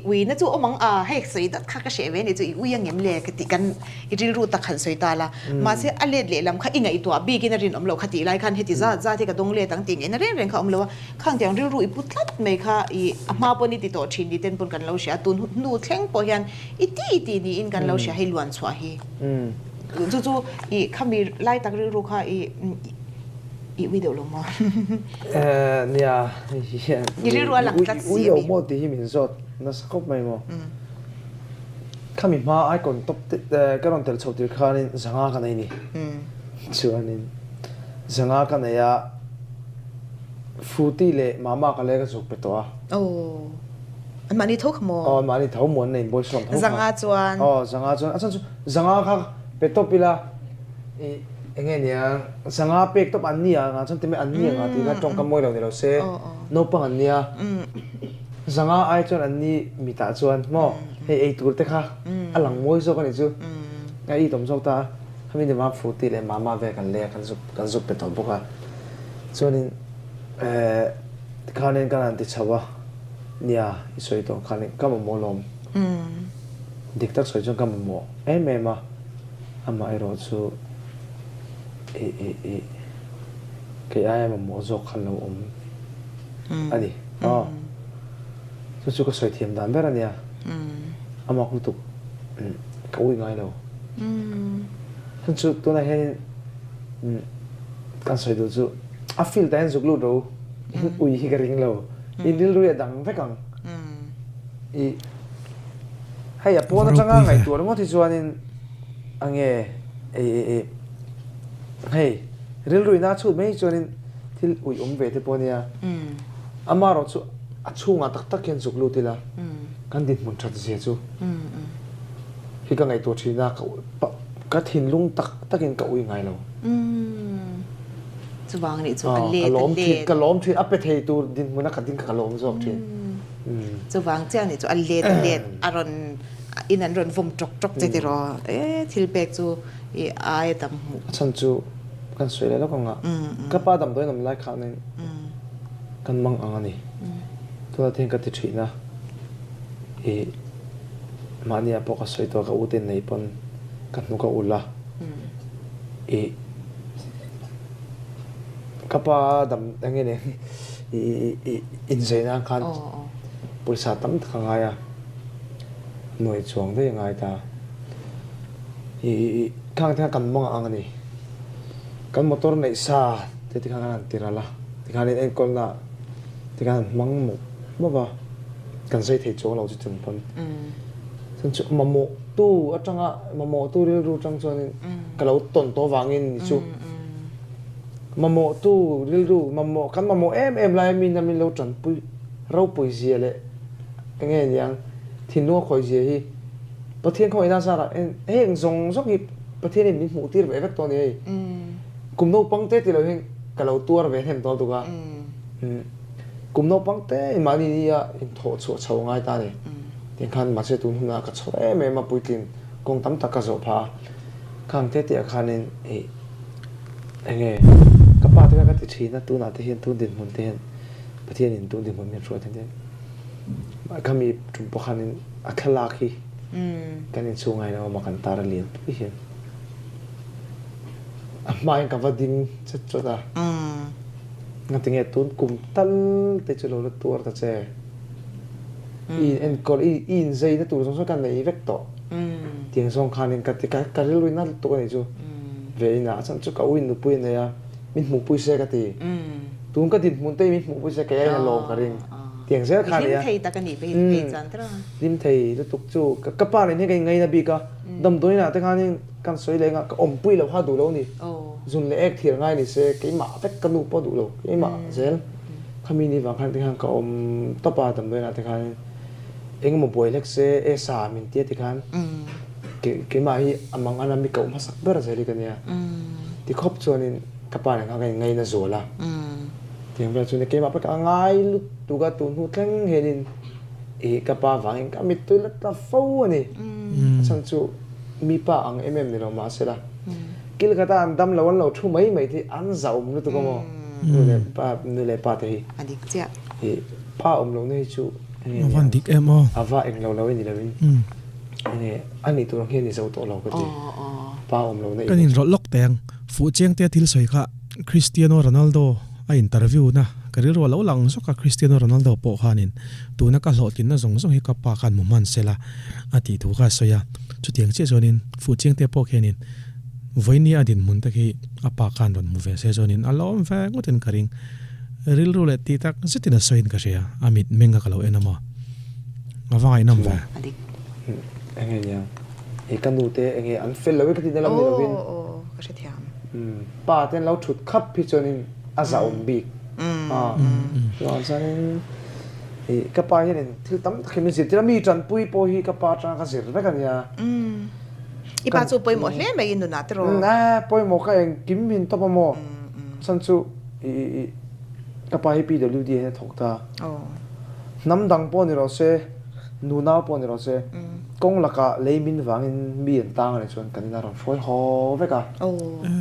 ui na chu awm ang a hei sawi dat kha ka hreh ve ni chu i ui angem le ka tih kan i rilru tak han sawi ta la. Mahse a let lehlam kha i ngaihtuah bikin a rinawm loh kha tih lai khan heti zat zat hi ka dawng let ang tih ngaihna reng reng kha a awm lo a. Khang tiang rilru i pu tlat mai kha i a hma pawn i ti tawh thin ni ten pawn kan lo hria a, tun hnu thleng pawh hian i ti i ti niin kan lo hria hei luan chhuah hi. Chu chu i khami lai tak rilru kha i i ui deuh lo maw? Nia, I rilru a lang tlat si ui lo maw tih hi min zawt nasa khawp mai maw. Khami hma icon top ka rawn tel chho tir khanin zanga ka nei ni. Chuanin zanga ka nei a. Fruity leh Mama ka leh ka zuk pe tawh a. Aw. An mahni tho kha maw? Aw, an mahni tho muan nei bawi sawm tho kha. Zanga chuan? Aw, zanga chuan. A chhan chu zanga kha pe tawp ila i eng nge nia zanga pek tawp an nia nga chuan time an nia nga tih kha tawngkam mawi lo ni lo se naupang an nia. Zanga ai chuan an ni mitah chuan maw hei ei tur te kha a lang mawi zawk a nih chu. A itawm zawk ta a. Khami ni vang Fruity leh Mama ve kan lei a kan zuk kan zuk pe tawh bawk a. Chuanin eh tikhanin kan han ti chho a, nia i sawi tawh khanin ka mamawh lawm. Dik tak sawi chuan ka mamawh em em a, amaherawh chu i i i kei aia mamawh zawk kha lo awm a ni. Aw chu chu ka sawi thiam dan ber a nia, a mak lutuk ka ui ngai lo. Chu chu tunah hianin kan sawi duh chu a field ah hian zuk lut ro ui hi ka ring lo. In rilru hi a dang vek ang. I hei a pawn atanga ngaihtuah ringawt hi chuanin ange ei ei ei hei rilru ina chhut mai hi chuanin thil uih awm ve te pawh ania. Amaherawh chu a chhungah tak tak hian zuk lut ila kan dinhmun that zia chu hi ka ngaihtuah thin a, ka thinlung tak takin ka ui ngai lo. Chuvang nih chu a let a let. Ka lawm thin, a pe thei tur dinhmun a ka ding kha ka lawm zawk thin. Chuvang chiah nih chu a let a let a rawn in an rawn vawm tawk tawk che tiraw e thil pek chu i ai a tam hmuh. A chhan chu kan sawi leh lawk ang a, ka pa damdawiin awm lai khanin kan mang ang a ni. Tunah te hian ka ti thin a, i mahniah pawh ka sawi tawh a, ka ute nei pawn ka hnuk a ulh a, i Ka pa dam eng nge i inzei nan khan pawisa tam tak a ngai a, nuai chuang daih a ngai ta. I khang te khan kan mawng ang a ni. Kan motor neih sa te tikhan kan han ti ral a, tikhan in enkawlna tikhan han hmang mawp mawp a, kan zai thei chuang lo chu chung pawn. Chuan chu mamawh tu atanga mamawh tu rilru atang chuanin ka lo tawn tawh avangin ni chu. Mamawhtu rilru mamawh kan mamawh em em lai mi na min lo tanpui ropui zia leh enge niang thinlung a khawih zia hi Pathian khawngaihna zarah heng zawng zawng hi Pathian in min hmuh tir ve vek tawh a ni hei. Kum naupang te tilo hian ka lo tuar ve hnem tawh lutuk a. Kum naupang te in mahni ni a inthawh chhuah chho a ngai ta a ni. Tiang khan mahse tun hunah ka chho em em a puitlin kawng tam tak ka zawh phah a. Khang te tih ah khanin ih enge ka pa te kha ka ti thin a tunah te hian tun dinhmun te hian Pathian in tun dinhmun min hruai thei khami tum pawh khanin a thlalak hi kan inchhung ah hian a awm a kan tar a lian pui hian a hma hian ka va ding chet chawt a ngatinge tun kum tal te chu lo la tuar ta che i enkawl i inzei na tur zawng zawng ka nei vek tawh. Tiang zawng khanin ka ti ka ka rilru in a lutuk a nih chu ve in a chhan chu ka u in nupui a nei a min hmuhpui se ka ti tun ka dinhmun te hi min hmuhpui se kei aiin a lawm ka ring tiang zel kha a ni a Hlim thei tak a nih phei phei chuan tawh a. Hlim thei lutuk chu ka pa nen hian ka inngaina bik a damdawiin ah te khanin kan sawi leh anga ka awmpui loh kha duh lo a ni zun leh ek thir ngai ni se keimah vek ka nu pawh duh lo keimah zel khami ni vang khan te khan ka awm tawp a damdawiin ah te khanin. Engemaw buai hlek se e sa min tia tikhan keimah hi a mang ana mi koh hmasak ber zel hi ka nia. Ti khawp chuanin ka pa nen khan ka inngaina zual a. Tiang vel chuan keimah pawh ka ngai lutuk a tun hnu thleng hianin ih ka pa vangin ka mittui la tla fo a ni. A chhan chu mi pa ang em em ni lo mahsela kil khata an dam lo an lo thu mai mai te hi an zahawm lutuk a maw nu leh pa nu leh pa te hi. A dik chiah. Ih pa awm lohna hi chu A van dik em aw. A va eng lo lo i ni lo in enge a nih tur ang hian i zo tawh lo ka ti. Pa awm lohna i Kan inrawlh lawk teh ang. Fuhchiang tia thil sawi kha Cristiano Ronaldo a interview na ka rilru a lo lang zawk a, Cristiano Ronaldo pawh khanin tuna ka hlawhtlinna zawng zawng hi ka pa khan hmu hman sela a tih thu kha a sawi a. Chutiang chiah chuanin Fuhchiang te pawh khianin vawinia a dinhmun te khi a pa khan rawn hmu ve se chuanin a lawm ve ngawtin ka ring. Rilru leh tih tak zetin a sawiin ka hria, a mit meng a ka lo en a maw? A va ngaihnawm ve. A dik. Enge niang? I ka nu te enge an fel lo i ka tihna lam ni lovin. Aw aw ka hrethiam. Pa te an lo thut khap hi chuanin a zahawm bik. Chuvang chuanin i ka pa hianin thil tam tak hi min zirtir a, mi tanpui pawh hi ka pa atanga ka zir vek a nia. I pa chu pawimawh hle mai i nunah tiraw? Pawimawh ka engkim min tawp a maw? Chhan chu. I ka pa hi PWD ah hian a thawk ta. Hnam dang pawh ni rawh se, nunau pawh ni rawh se, kawng lakah lei min vangin mi an tang a nih chuan kan ina rawn hruai haw vek a.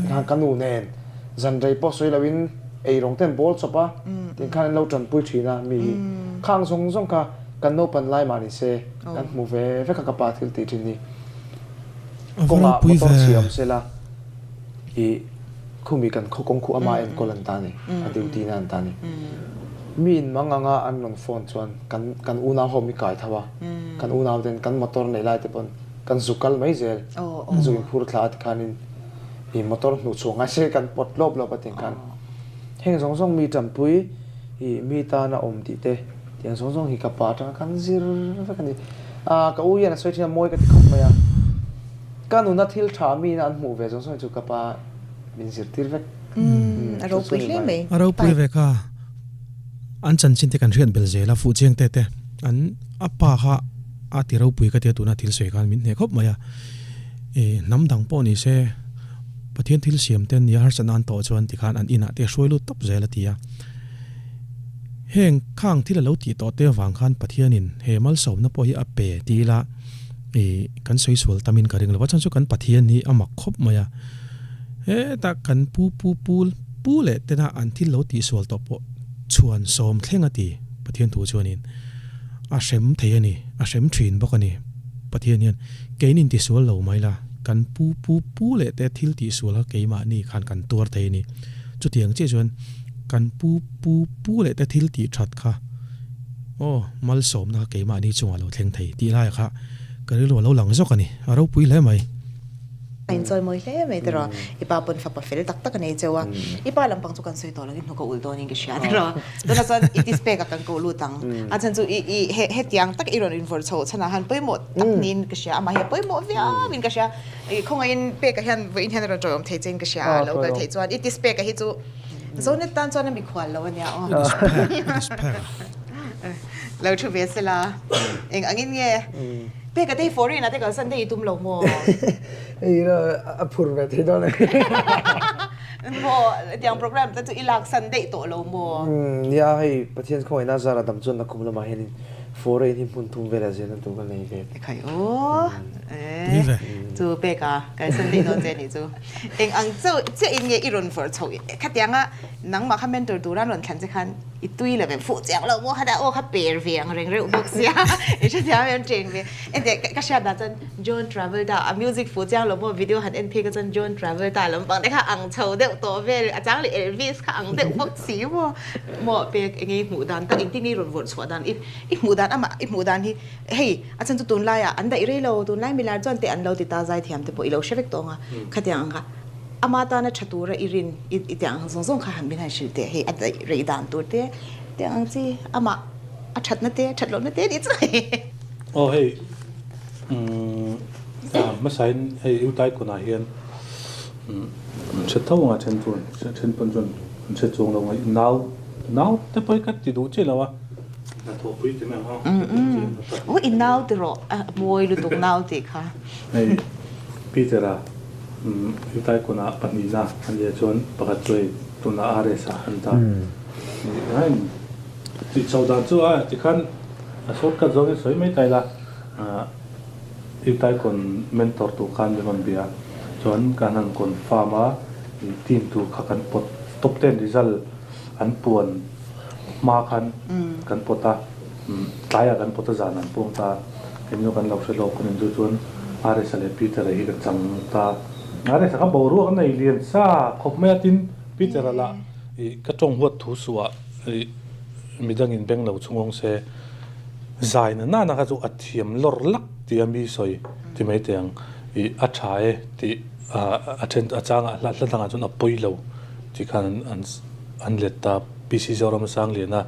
Tikhan ka nu nen zan rei pawh sawi loin ei rawng te an bawl chawp a, tikhan an lo tanpui thin a mi hi. Khang zawng zawng kha kan naupan lai mah ni se kan hmu ve vek a ka pa thil tih thin hi. Kawngah motor chhia awm sela i. Khumi kan khaw kawng khu ama enkawl an ta ni, a duty na an ta ni. Mi in mang anga an rawn phone chuan kan kan unau ho mi kai tho a, kan unau ten kan motor nei lai te pawn kan zu kal mai zel, kan zu in phur thla a tikhanin i motor hnuh chhuah ngai se kan pawt lawp lawp a ti khan heng zawng zawng mi tanpui I mi tana awm tih te tiang zawng zawng hi ka pa atanga kan zir vek a ni. Ah ka u hian a sawi thin a mawi ka ti khawp mai a, ka nuna thil tha mi ina an hmuh ve zawng zawng hi chu ka pa min zirtir vek. A ropui hle mai. A ropui ve kha an chanchin te kan hriat bel zel a fuh chiang te te an a pa kha a ti ropui ka tia tuna thil sawi khan min hneh khawp mai a i hnam dang pawh ni se Pathian thil siam te nia harsatna an tawh chuan tikhan an inah te a hruai lut tawp zel a ti a. Heng khang thil a lo tih tawh te avang khan Pathianin he malsawmna pawh hi a pe ti ila i kan sawi sual tamin ka ring lo va, chuan chu kan Pathian hi a mak khawp mai a. Heta kan pu pu pu pu leh tena an thil lo tih sual tawh pawh chhuan sawm thleng a ti Pathian thu chuanin a hrem thei a ni, a hrem thin bawk a ni. Pathian hian kein intisual lo mai la, kan pu pu pu leh te thil tih sual kha keimahni khan kan tuar thei a ni. Chutiang chiah chuan kan pu pu pu leh te thil tih that kha aw malsawmna kha keimahni chungah lo thleng thei tih laiah kha ka rilru a lo lang zawk a ni, a ropui hle mai. A inchawi mawi hle mai tiraw, i pa pawn fapa fel tak tak a nei cheu a, i pa lampang chu kan sawi tawh lo in hnuk a ulh dawnin ka hria tiraw, tunah chuan i tispek a kan koh lut ang, a chhan chu i i he hetiang tak i rawn invawrh chhoh chhanah han pawimawh tak niin ka hria, amah hi a pawimawh viau in ka hria, i khawngaihin peka hian vawiin hian a rawn tawihawm thei chein ka hria a, lo kal theih chuan i tispeka hi chu Zonet tan chuan a mikhual lo a nia aw. Lo thu ve sela eng angin nge? Peka te hi foreign ah te kalsan daih i tum lo maw? Hei ila a phur ve thei dawn a ni. Maw tiang program te chu i laksan daih tawh lo maw? Nia hei Pathian khawngaihna zara dam chuan nakum lamah hianin foreign hi hmun thum velah zirna tur ka nei ve. Ekhai aw e chu Peka kalsan daih dawn che nih chu. Eng ang chauh chiah in nge i rawn vawrh chhoh khatianga nangmah kha mentor tura an rawn thlan che khan i tui lo em fuh chiang lo maw kha aw kha per ve ang reng reuh bawk sia i hrethiam em cheng ve enteh ka hriat dan chuan John Travolta a music fuh chiang lo maw video han en phei kha chuan John Travolta lampang te kha ang chho deuh tawh vel a chang leh Elvis kha ang deuh bawk si maw maw pek enge i hmuh dan tak engtin nge i rawn vawrh chhuah dan i i hmuh dan amah i hmuh dan hi Hei, a chhan chu tunlaiah an daih rei lo, tunlai milar chuan teh an lo ti ta zaithiam te pawh i lo hre vek tawh ang a, khatiang ang kha ama tana tha tura i rin i tiang ang zawng zawng kha han min han hrilh teh, hei a daih rei dan tur te tiang ang chi amah a thatna te that lohna te nih chu hei. Aw hei hmasain hei U Taikuna hian an hre tho ang a then chuan then pawn chuan an hre chuang lo ang a, nau nau te pawh hi ka ti duh chiah lo a. Hnathawhpui ti mai ang a. Aw i nau ti rawh a mawi lutuk nau tih kha. Hei Peter-a Utai kawnah pahnihna a nia chuan pakhat chu hei tunah RS-a an ta. Heng tih chhoh dan chu a tikhan a shortcut zawngin sawi mai ta ila Utai kawn mentor tur khan min rawn bia chuan kan han confirm a team tur kha kan pawt top ten result an puan hma khan kan pawt a, tlaiah kan pawt a zan an puang ta, engemaw kan lo hre lawk a nih chu chuan Aresa leh Peter-a hi ka chang ta. Aresa kha boruak a nei lian sa khawp mai a, tin Peter-a lah ih ka tawng huat thu suh ah ih midangin beng lo chhungawng se zai na nana kha chu a thiam lawr lak tih a mi sawi ti mai teh ang ih a tha e tih a then a changah hla hla dangah chuan a pawi lo tih khan an an let ta PC Zoramsangliana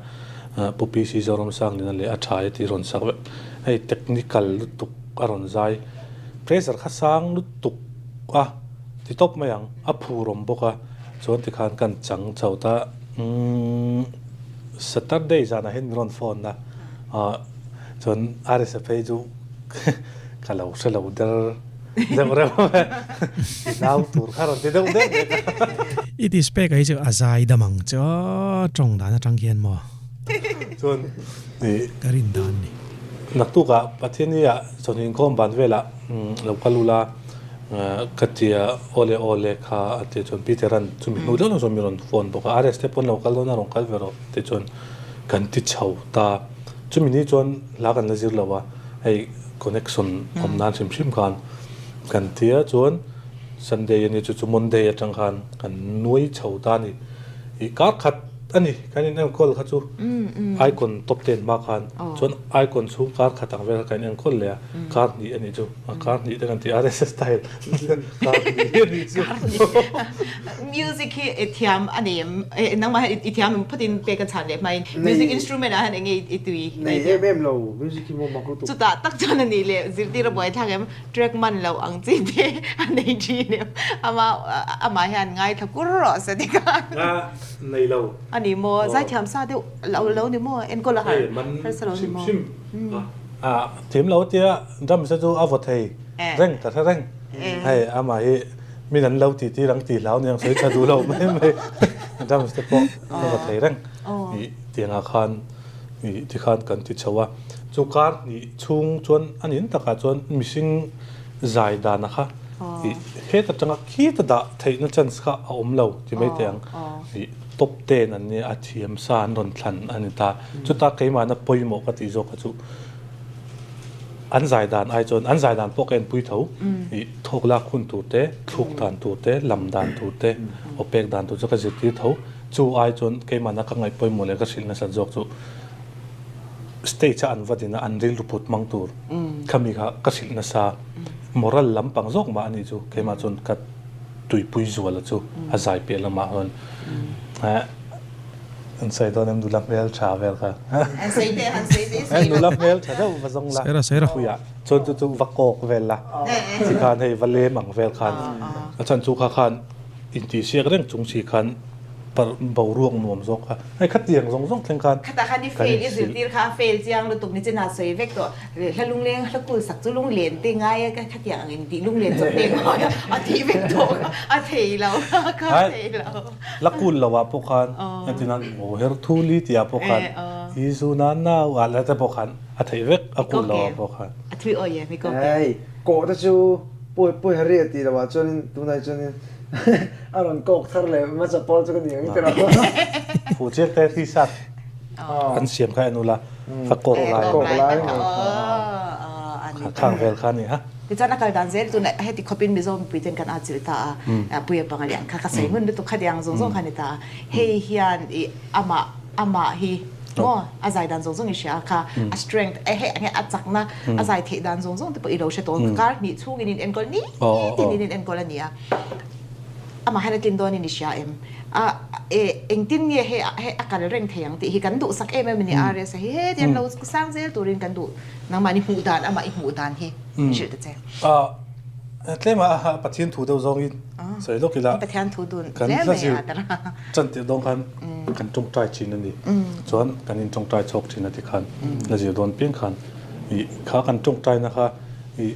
Pu PC Zoramsangliana leh a tha e tih rawn sak vek hei technical lutuk a rawn zai pressure kha sang lutuk a ti tawp mai ang a phur awm bawk a chuan tikhan kan chang chho ta umm Saturday zanah hian min rawn phone a chuan RSA phei chu ka lo hre lo der deuh reuh a i nau tur kha rawn ti deuh deuh leh a. I display ka hi chu a zai dam ang che aw tawng dan atang khian maw. Chuan i ka rin dan ni. Naktukah Pathiani ah chawhnu inkhawm ban velah lo kal ula ka tia awle awle kha a ti chuan Peter-a'n chumi hnu deuh deuh chuan min rawn phone bawk a RS te pawn lo kal dawn a rawn kal ve rawh ti chuan kan ti chho ta. Chumi ni chuan hla kan la zir lo a, hei connection awm nan hrim hrim khan kan ti a, chuan Sunday a ni chu chu Monday atang khan kan nuai chho ta a ni. Ih kar khat ani kan in enkawl kha chu icon top ten hma khan chuan icon chhung kar khat ang vel kha kan in enkawl leh a kar hnih anih chu a kar hnih te kan ti RSS style kar hnih anih chu music hi i thiam a nei em nangmah hian i thiam em phawtin pek a chhan leh hmain music instrument ah hian enge i tui nei em em lo music hi maw mak lutuk chutah tak chuan a nih leh zirtir a buaithlak em Track man loh ang chi te a nei thin em? Ama amah hian ngaithla kur rawh se tikhan. Nga nei lo. A ni maw? Zaithiam sa deuh lo lo ni maw? Enkawl a har harsa lo ni maw? Hrim hrim a thiam lo tia drum se chu a vaw thei reng ta hre reng. Hei amah hi min an lo ti tir ang ti hlau niang sawi tha duh lo mai mai drum te pawh a vaw thei reng. Ih tiangah khan Ih tikhan kan ti chho a, chu kar hnih chhung chuan a nin takah chuan mihring zai dana kha ih het atanga khita dah theihna chance kha a awm lo ti mai teh ang. Ih top ten an nia a thiam sa an rawn thlan a ni ta. Chuta keimahna pawimawh ka tih zawk kha chu an zai dan ai chuan an zai dan pawh ka enpui tho. Ih thawk lak hun tur te, thluk dan tur te, lam dan tur te, aw pek dan tur chu ka zirtir tho. Chu ai chuan keimahna ka ngaih pawimawh leh ka hrilh nasat zawk chu stage a an va din a an rilru put hmang tur khami kha ka hrilh nasa moral lampang zawk mah a nih chu keimah chuan ka tuipui zuala chu a zai piah lamah chuan an sawi dawn em nula hmel tha vel kha nula hmel tha deuh va zawng la puiah chuan chu chu va kawk vel la tikhan hei va lem ang vel khan a chhan chu kha khan Intihsiak reng chung si khan boruak nuam zawk kha hei khatiang zawng zawng thleng khan Khatah khan i fail i zirtir kha a fail chiang lutuk ni chin a sawi vek tawh. Hla lungleng hla kul sak chu lunglen te ngai a khatiang ang intih lunglen chawp te ngai a a tih vek tawh kha a thei lo kha a thei lo. Hla kul lo ah pawh khan entin an aw her thu li tih ah pawh khan i zu na nau ah la te pawh khan a theih vek a kul lo ah pawh khan. A thui awi e mi ko ke. Hei kawh te chu Pawi pawi hari a tih loh ah chuanin tunah chuanin a rawn kawk thar leh hmasa pawl chu ka ni ang tiraw. Fu chiang te t-shirt an siam kha en ula a kawk lai kawk lai khang vel kha ni ha. Tichuan a kal dan zel tuna heti khawpin Mizo mipui ten kan atchilh ta a, Puia Pangalian kha ka sawi ngun lutuk khatiang zawng zawng kha ni ta a, hei hian i amah amah hi maw a zai dan zawng zawng i hria a kha a strength e hei enge a chakna a zai theih dan zawng zawng te pawh i lo hre tawh kar hnih chhungin in enkawl ni tin in in enkawl a ni a amah hian a tlin dawnin i hria em a e engtin nge hei hei a kal reng thei ang tih hi kan duhsak em em a ni RS a hi heti an lo sang zel turin kan duh nangmahni hmuh dan amah i hmuh dan hi hrilh ta che. Tlem a Pathian thu deuh zawngin sawi lawk ila Pathian thu dun hle mai a tara. Chan tirh dawn khan kan tawngtai thin a ni. Chuan kan in tawngtai chhawk thin a ti khan la zir dawn piang khan i kha kan tawngtaina kha i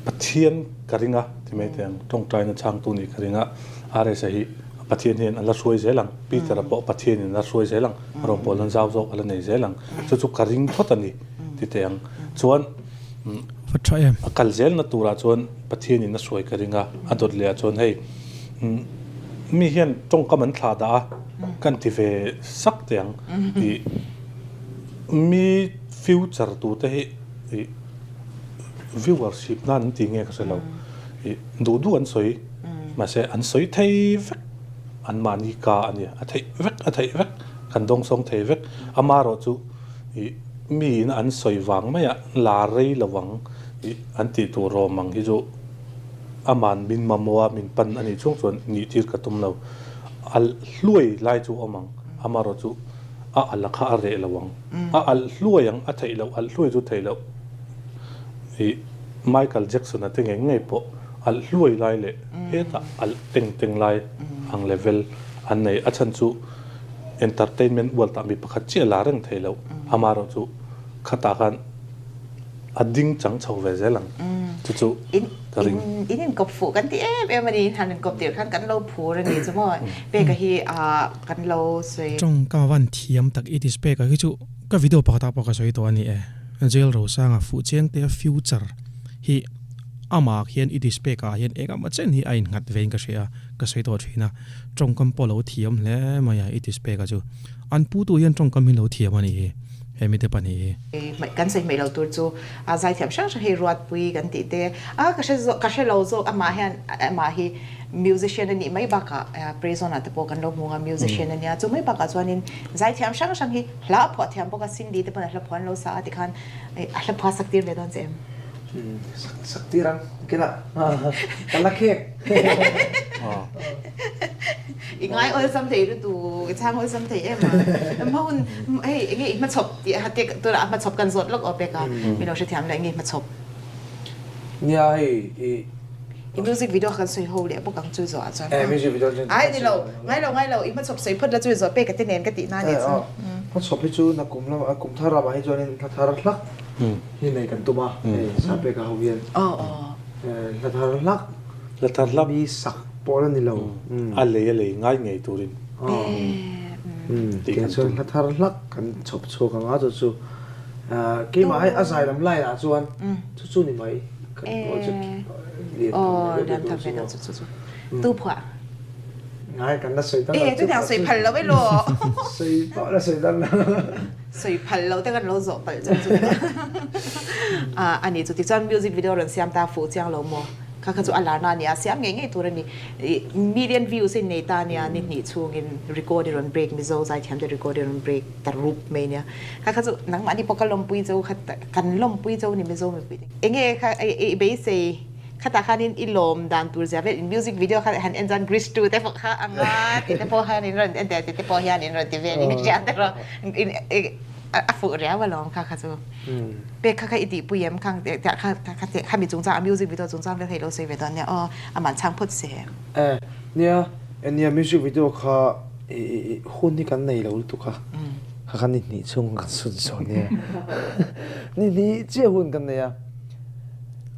Pathian ka ring a ti mai teh ang tawngtaina chhangtu nih ka ring a RSA hi Pathian hian a la hruai zel ang Peter-a pawh Pathianin a la hruai zel ang rawngbâwl nan zau zawk a la nei zel ang chu chu ka ring phawt a ni ti teh ang chuan Va tha em. A kal zelna turah chuan Pathianin a hruai ka ring a, a dawt leh ah chuan hei mi hian tawngkam an thlah dah a, kan ti ve sak teh ang tih mi future tute hi ih viewership nan an ti nge ka hre lo ih duh duh an sawi mahse an sawi thei vek an mahni ka a nia a theih vek a theih vek kan dawngsawng thei vek amaherawhchu ih miin an sawi vang maiah la rei lo ang ih an tih tur rawm ang hi chu aman min mamawh a min pan a nih chhung chuan nih tir ka tum lo. A hluai lai chu a awm ang, amaherawh chu a alh kha a reh lo ang. A alh hluai ang, a theih loh, alh hluai chu theih loh. Ih Michael Jackson a te ngei ngei pawh alh hluai lai leh hetah alh teng teng lai ang level an nei. A chhan chu entertainment world ah mi pakhat chiah la reng thei lo, amaherawh chu khatah khan a ding chang chho ve zel ang chu chu ka ring. In inkawp fuh kan ti em em a ni, han inkawp tirh khan kan lo phur a ni chu maw, peka hi kan lo sawi. Tawng ka van thiam tak it is peka hi chu ka video pakhat ah pawh ka sawi tawh a ni e, Jail Rosanga fuh chiang te future hi amah khian it is peka ah hian engemaw chen hi a innghat ve in ka hria a, ka sawi tawh thin a. Tawngkam pawh lo thiam hle mai a, it is peka chu. An putu hian tawngkam hi lo thiam a nih hi. he mite pahnih hi. Kan sawi hmeih lo tur chu a zaithiam hrang hrang hi Ruatpui kan tih te a ka hre zawk ka hre lo zawk amah hian amah hi musician a nih mai bakah Prayzone ah te pawh kan lo hmu ang a musician a nia chu mai bakah chuanin zaithiam hrang hrang hi hla a phuah thiam bawk a Cindy te pawn a hla phuah an lo sa a tikhan a hla phuah sak tir ve dawn che em? Sak tir ang kinah ka la khek. I ngai awlsam thei lutu, i chhang awlsam thei em a. Hma hun hei enge i hmachhawp tih a te tunah a hmachhawp kan zawt lawk aw pek a, min lo hrethiam leh enge i hmachhawp. Nia hei i. I music video kan sawi ho leh bawk ang chu zawh ah chuan. Eh music video chu. Ai ni lo, ngai lo ngai lo, i hmachhawp sawi phawt la chu i zawh pek a te nen ka tih na nih chu. Hmachhawp hi chu nakum lamah kum thar ramah hi chuanin hla thar hlak hi nei kan tum a, hei Sapeka ho hian. Aw aw. Hla thar hlak. Hla thar hlak. Mi sak pawh la ni lo. A lei a lei ngai ngei turin. Tiang chuan hla thar hlak kan chhawp chhuak ang a chu chu keimah hei a zai lam line ah chuan chu chu ni mai kan project lian tham ve deuh tur chu tu phuah. Ngai kan la sawi dan lo. Chu tiang sawi phal lo e law. Sawi pawh la sawi dan lo. Sawi phal lo te kan lo zawh palh chu chu a ni chu tichuan music video rawn siam ta fuh chiang lo maw kha kha chu a lar na a ni a siam ngei ngei tur a ni million views a innei ta ania ni hnih chhungin record i rawn break Mizo zaithiam te record i rawn break ta rup mai ania kha kha chu nangmahni pawh ka lawmpui cho kha kan lawmpui cho ni Mizo mipui te enge kha i beisei Khatah khanin i lawm dan tur zia vel in music video kha han en chuan Grease 2 te pawh kha a nga tih te pawh hian in rawn en teh tih te pawh hian in rawn ti vel in hria te rawh in a fuh riau alawm kha kha chu pek kha kha i tihpui em khang teh kha kha teh khami chungchang a music video chungchang vel kha i lo sawi ve dawn nia aw amah chhang phawt se. Eh nia nia music video kha i hun hi kan nei lo lutuk a kha kha ni hnih chhung kan sun sawn nia ni hnih chiah hun kan nei a.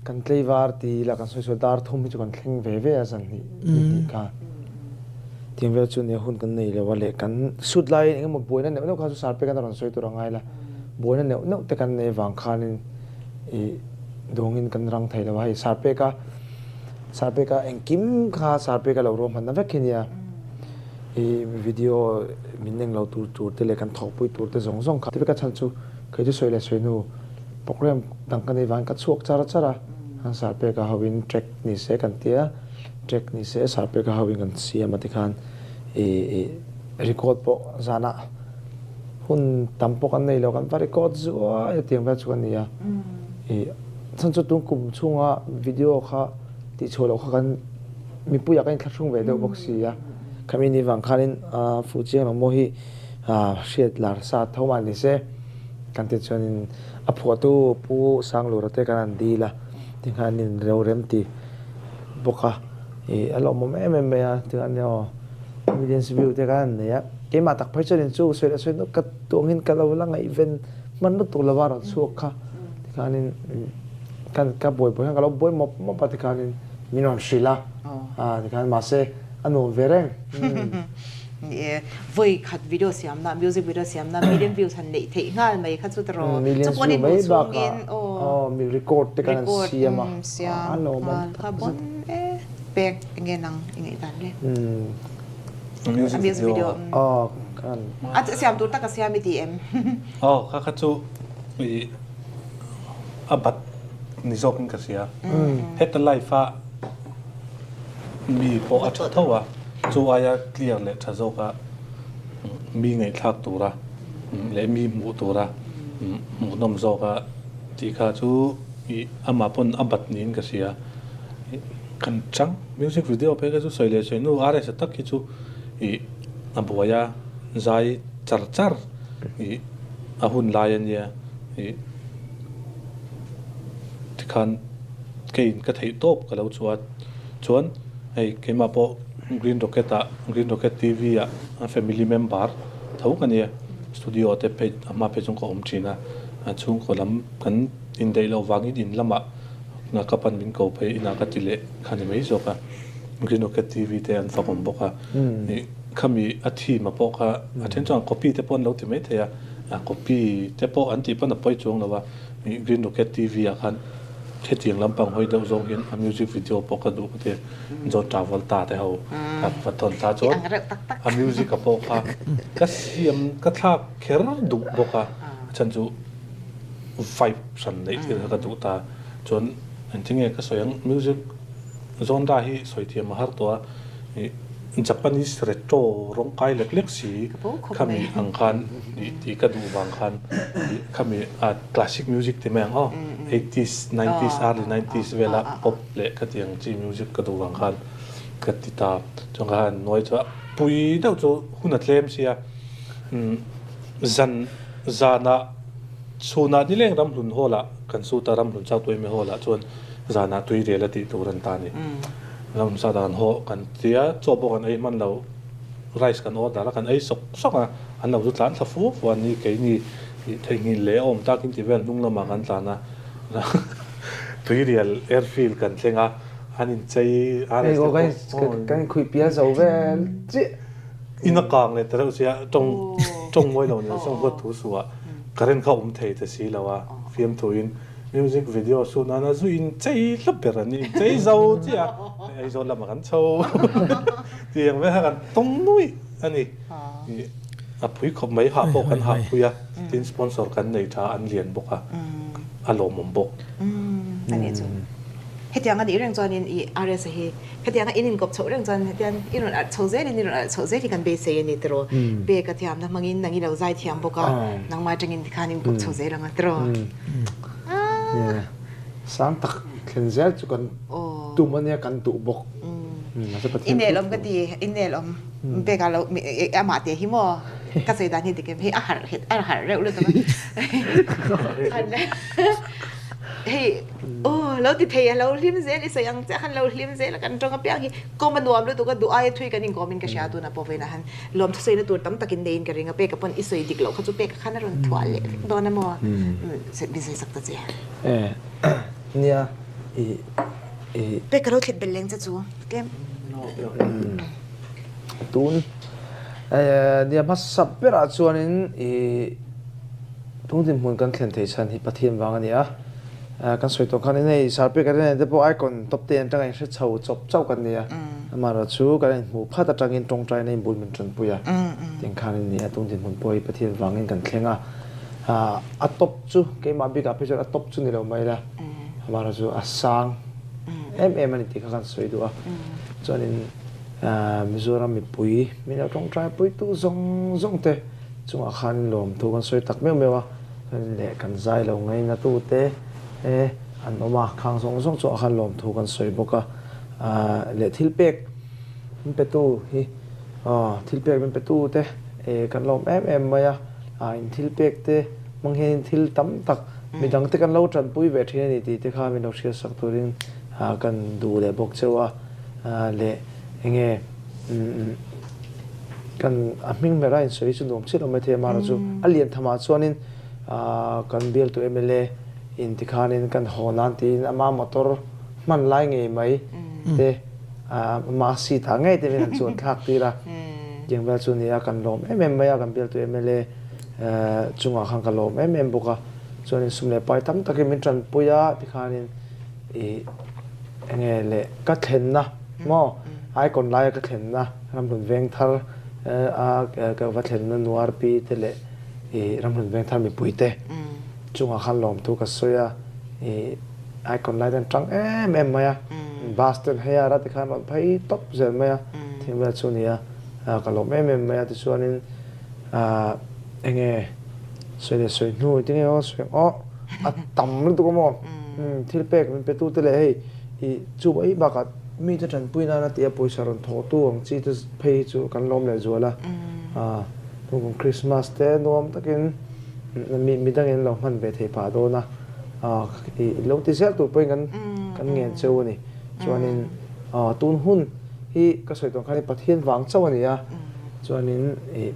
Kan tleivar ti ila kan sawi sawi dar thum hi chu kan thleng ve ve a zan hnih hnih kha. Tiang vel chu nia hun kan nei lo a leh kan sut laiin engemaw buaina neuh neuh kha chu Sarpe kan a rawn sawi tur a ngai la. Buaina neuh neuh te kan nei vang khanin ih dawngin kan rang thei lo a hei Sarpe ka Sarpe ka engkim kha Sarpe ka lo ruahmanna vek hi nia. Ih video min eng lo tur tur te leh kan thawhpui tur te zawng zawng kha. Ti veka chhan chu kei chu sawi leh sawi hnu Program dang ka nei vang ka chhuak char char a, an sarpek a hoin track ni se kan tia, track ni se sarpek a hoin kan siam a tikhan ih record pawh zanah hun tam pawh kan nei lo kan va record zuai a tiang vel chu ka ni a, ih chhan chu tun kum chhunga video kha tihchhuah loh kha kan mipuiah kan inthlahrung ve deuh bawk si a, khami ni vang khanin fuh chiang lo maw hi hriat lar sa tho mah ni se. Kan ti chuanin a phuahtu Pu Sanglura te kan han dil a, tikhan an in reu rem ti bawk a, ih a lawmawm em em mai a, tikhan nia aw millions view te kan han nei a, keimah tak phei chuanin chu sawi leh sawi nuk ka tuangin ka lo la ngaihven hman lutuk lova rawn chhuak kha, tikhanin kan ka buai buai khan ka lo buai mawp mawp a tikhanin min rawn hrilh a, tikhan mahse a nuam ve reng. Ni e, vawi khat video siamna, music video siamna million views han neih theih nghal mai kha chu tawh. Millions view mai bakah aw mi record te kan han siam a, a lawm an tak zet. E pek enge nang i ngaih dan le? Music video aw kan. A siam tur tak a siam i ti em? Aw kha kha chu i a bat ni zawkin ka hria. Heta live a mi pawh a tha tho a. Chu aia clear leh tha zawka mi ngaihthlak tura leh mi hmuh tura hmuhnawm zawka tih kha chu ih amah pawn a bat niin ka hria. Kan chang music video phei kha chu sawi leh sawi hnu RS a tak hi chu ih a buai a zai char char ih a hun lai a nia ih tikhan keiin ka theih tawp ka lo chhuah a chuan. Hei keimah pawh Green Rocket ah Green Rocket TV ah a family member tho ka nia, studio te phei a hma phei chuan ka awm thin a, a chhungkaw lam kan indaih loh vangin in lamah ka pan min ko phei inah ka ti leh kha ni mai zawk a, Green Rocket TV te an fak awm bawk a, ih khami a theme ah pawh kha a then chuan copy te pawh an lo ti mai thei a, copy te pawh an tih pawn a pawi chuang lo a, ih Green Rocket TV ah khan. Hetiang lampang hawi deuh zawng hian a music video pawh ka duh ka ti. John Travolta te ho ka va tawn ta chuan a music a pawh kha ka siam ka thlak kher duh bawk a. A chhan chu vibe hran neih tir kha ka duh ta. Chuan engtinge ka sawi ang music genre hi sawi thiam a har tawh a, ih Japanese retro rawng kai lek lek si khami ang khan ih tih ka duh vang khan ih khami ah classic music ti mai ang aw eighties nineties early nineties vela pop leh khatiang chi music ka duh vang khan ka ti ta. Chuan ka han nuai chu a pui deuh chu hun a tlem sia zan zanah chhunah nileng ramhlun hall ah kan suit a ramhlun chau tuaimi hall ah chuan zanah tui rel a tih tur an ta a ni. Ramhlun sa dan haw kan tia chaw pawh kan ei hman lo rice kan order a kan ei sawk sawk a an lo chu tlan thla fu fu a ni keini theihnghilh leh a awm takin ti vel hnung lamah kan tlan a tuirial airfield kan thleng a an inchei RS te pawh kan khuih pial zo vel chiah. In a kang leh ta reuh sia tawng tawng mawi lo nen sawng huat thu suh ah current kha awm thei ta si lo a fiamthu in music video shoot nana zu in chei hlap ber an ni in chei zo chiah a Aizawl lamah kan chho tiang vel kha kan tawng nuih a ni a pui khawp mai hah pawh kan hah pui a tin sponsor kan nei tha an lian bawk a a lawmawm bawk. Hetiang a nih reng chuanin i RS hi hetianga in inkawp chhoh reng chuan hetian i rawn alh chho zelin i rawn alh chhoh zel hi kan beisei a ni tiraw. Pek a thiamna hmangin nang i lo zai thiam bawk a, nangmah atangin tikhan inkawp chho zel ang a tiraw. Sang tak thlen zel chu kan tum a nia kan duh bawk. I nel awm ka ti, i nel awm. Pek a lo amah te hi maw ka sawi dan hi dik em hei a harh a harh reuh lutuk a. Hei aw lo ti thei a lo hlim zel i sawi ang chiah khan lo hlim zel a kan tawng apiang hi kawm a nuam lutuk a duh aia thui kan inkawm in ka hria tunah pawh vawiinah han lawmthu sawina tur tam takin neiin ka ring a peka pawn i sawi dik loh kha chu peka khan a rawn thuah leh vek dawn a maw min sawi sak ta che. Nia i i. Peka lo thlit belh leng che chu tlem. Tun nia hmasa berah chuanin i. Tung dinhmun kan thlen thei chhan hi Pathian vang a ni a, kan sawi tawh khan in hei Sarpek Arena te pawh icon top ten atanga inhre chho chawp chauh kan ni a, amaherawh chu kan inhmuh phat atangin tawngtaina in bul min tanpui a, tiang khan in ni a, tung dinhmun pawh hi Pathian vangin kan thleng a, a top chu keimah bikah phei chuan a top chu ni lo mai la, amaherawh chu a sang em em a ni tih kha kan sawi duh a, chuanin Mizoram mipui min lo tawngtai puitu zawng zawng te, Chungah khan lawmthu kan sawi tak meuh meuh a, leh kan zai lo ngaina tute an awm a, khang zawng zawng chungah khan lawmthu kan sawi bawk a, leh thil pek min petu hi thil pek min petu te kan lawm em em mai a, in thil pek te hmang hian thil tam tak midang te kan lo tanpui ve thin a ni tih te kha min lo hriatsak turin kan duh leh bawk cheu a, leh enge. Kan a hming hmel a insawi chu nuam chiah lo maithei a, amaherawh chu a lian thamah chuanin kan bialtu mla in tikhanin kan haw nan tiin ama motor hman lai ngei mai te ama seat ah ngei te min han chuan thlak tir a, tiang vel chu a ni a, kan lawm em em mai a, kan bialtu mla chungah khan ka lawm em em bawk a, chuanin sum leh pai tam takin min tanpui a tikhanin ih enge le ka thlenna maw icon laia ka thlenna Ramhlun Vengthar a ka va thlenna Nuar pi te leh ih Ramhlun Vengthar mipui te chungah khan lawmthu ka sawi a, ih icon lai ten tang em em mai a, bus ten hei ara ti khan rawn phei tawp zel mai a, thil vel chu a ni a, ka lawm em em mai a tichuanin ah enge sawi leh sawi hnu engtin nge aw sawi ang aw a tam lutuk a maw thil pek min pe tu te leh hei ih chu mai bakah Mite tanpui nana tia pawisa rawn thawhtu ang chi te phei hi chu kan lawm leh zual a. Tun Christmas te nuam takin mi midangin lo hman ve thei phah dawn a. I lo ti zel tur pawhin kan kan ngen cheu a ni. Chuanin tun hun hi ka sawi tawn khan hi Pathian vang chauh a ni a. Chuanin i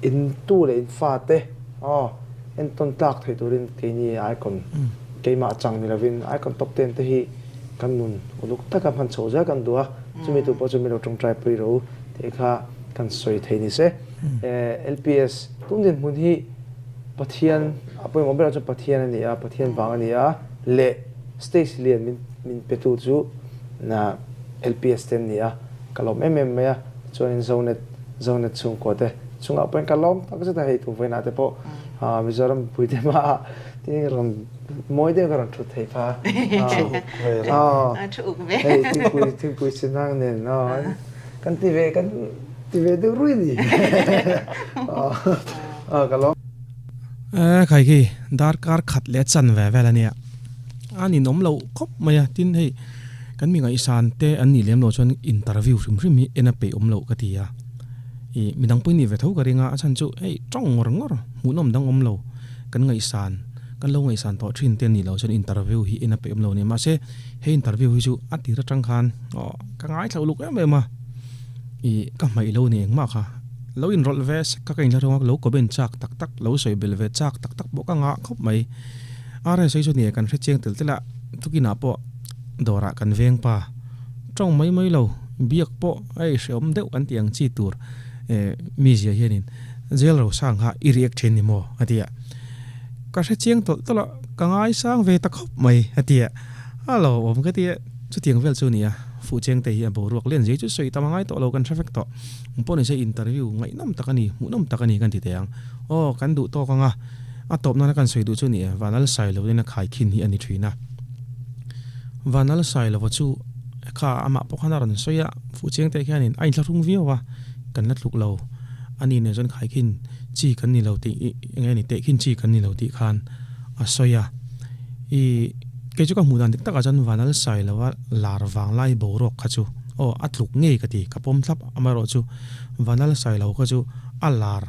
in tu leh in fa te entawn tlak thei turin keini icon keimah chang ni lovin icon top ten te hi Kan nun uluk taka hman chhoh zel kan duh a, chumi tur pawh chu min lo tawngtai pui rawh u tih kha kan sawi thei ni se. LPS tun dinhmun hi Pathian a pawimawh berah chuan Pathian a ni a, Pathian vang a ni a, leh stage lian min min petu chu LPS te an ni a, ka lawm em em mai a, tichuanin Zonet Zonet chhungkua te chungah pawhin ka lawm tak zet a, hei tu vawiinah te pawh Mizoram mipui te hmaah tin rawn mawi deuh ka rawn thut theih pha. Thu uk ve reng. Thu uk ve. Hei thingpui thingpui sinang nen kan ti ve kan ti ve deuh rui ni. Ka lawm. Khai khi darkar khat leh chan ve vel ania. A ninawm loh khawp mai a, tin hei kan mi ngaihsan te an nih lem loh chuan interview hrim hrim hi en a peih awm loh ka ti a. Ih midang pawhin nih ve tho ka ring a, a chhan chu hei tawng ngawr ngawr hmuhnawm dang awm lo kan ngaihsan kan lo ngaihsan tawh thin te nih loh chuan interview hi en a peih awm lo a ni. Mahse he interview hi chu a tir atang khan aw ka ngaithla uluk em em a, ih ka hmaih lo ni engmah kha lo inrawlh ve sek kha ka inhla rawng a, lo comment chak tak tak lo sawi bel ve chak tak tak pawh ka ngah khawp mai. RSA chu nia kan hre chiang tel tel a, tukinah pawh dawrah kan veng pa tawng mai mai lo, biak pawh a ihreawm deuh kan tih ang chi tur eh mizia hianin jail rosang kha i react thin ni maw a ti a, ka hre chiang tawlh tawlh a, ka ngaisang ve ta khawp mai a ti a, a lo awm ka ti a, chutiang vel chu nia fuhchiang te hi a boruak len zia chu sawi tam a ngai tawh lo kan hre vek tawh, pawh nise interview ngaihnawm tak a ni, hmuhnawm tak a ni kan ti teh ang, aw kan duh tawk ang a. A tawp nana kan sawi duh chu ni e, Vanal Sailoin a khaikhin hi a ni thin a. Vanal Sailova chu kha amah pawh khan a rawn sawi a, Fuhchiang te khianin a inthlahrung viau a, kan la tluk lo. Ani nen chuan khaikhin chi kan ni lo tih eng nge ni tehkhin chi kan ni lo tih khan a sawi a. I kei chu ka hmuh dan dik takah chuan Vanal Sailova lar vang lai boruak kha chu aw a tluk ngei ka ti, ka pawm thlap amaherawhchu Vanal Sailo kha chu a lar.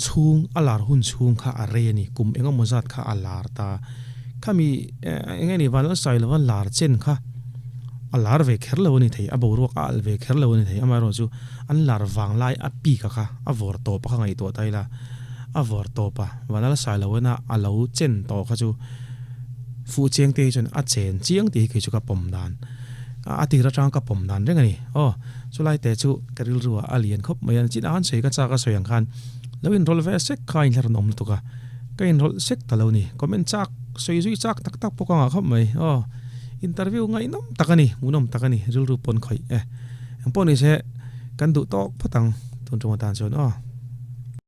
Chhung a lar hun chhung kha a rei a ni, kum eng emaw zat kha a lar ta. Khami eng nge ni Vanlalsai lova lar chen kha a lar ve kher lo a ni thei, a boruak a alh ve kher lo a ni thei, amaherawh chu an lar vang lai a peak a kha a vawr tawp a kha ngaihtuah ta ila, a vawr tawp a Vanlalsai lo ena a lo chen tawh kha chu fuh chiang te hi chuan a chen chiang tih hi kei chu ka pawm dan. A tir atang ka pawm dan reng a ni. Aw, chulai te chu ka rilru ah a lian khawp mai a, chin an sawi ka chak a sawi ang khan lo inrawlh ve sek kha a inhlar awm lutuk a, ka inrawlh sek ta lo ni. Comment chak, sawi zui chak tak tak pawh ka ngah khawp mai. Aw, interview ngaihnawm tak a ni, hmuhnawm tak a ni, rilru pawn khawih e. Engpawh ni se, kan duh tawk phawt ang tun tum atan chuan aw.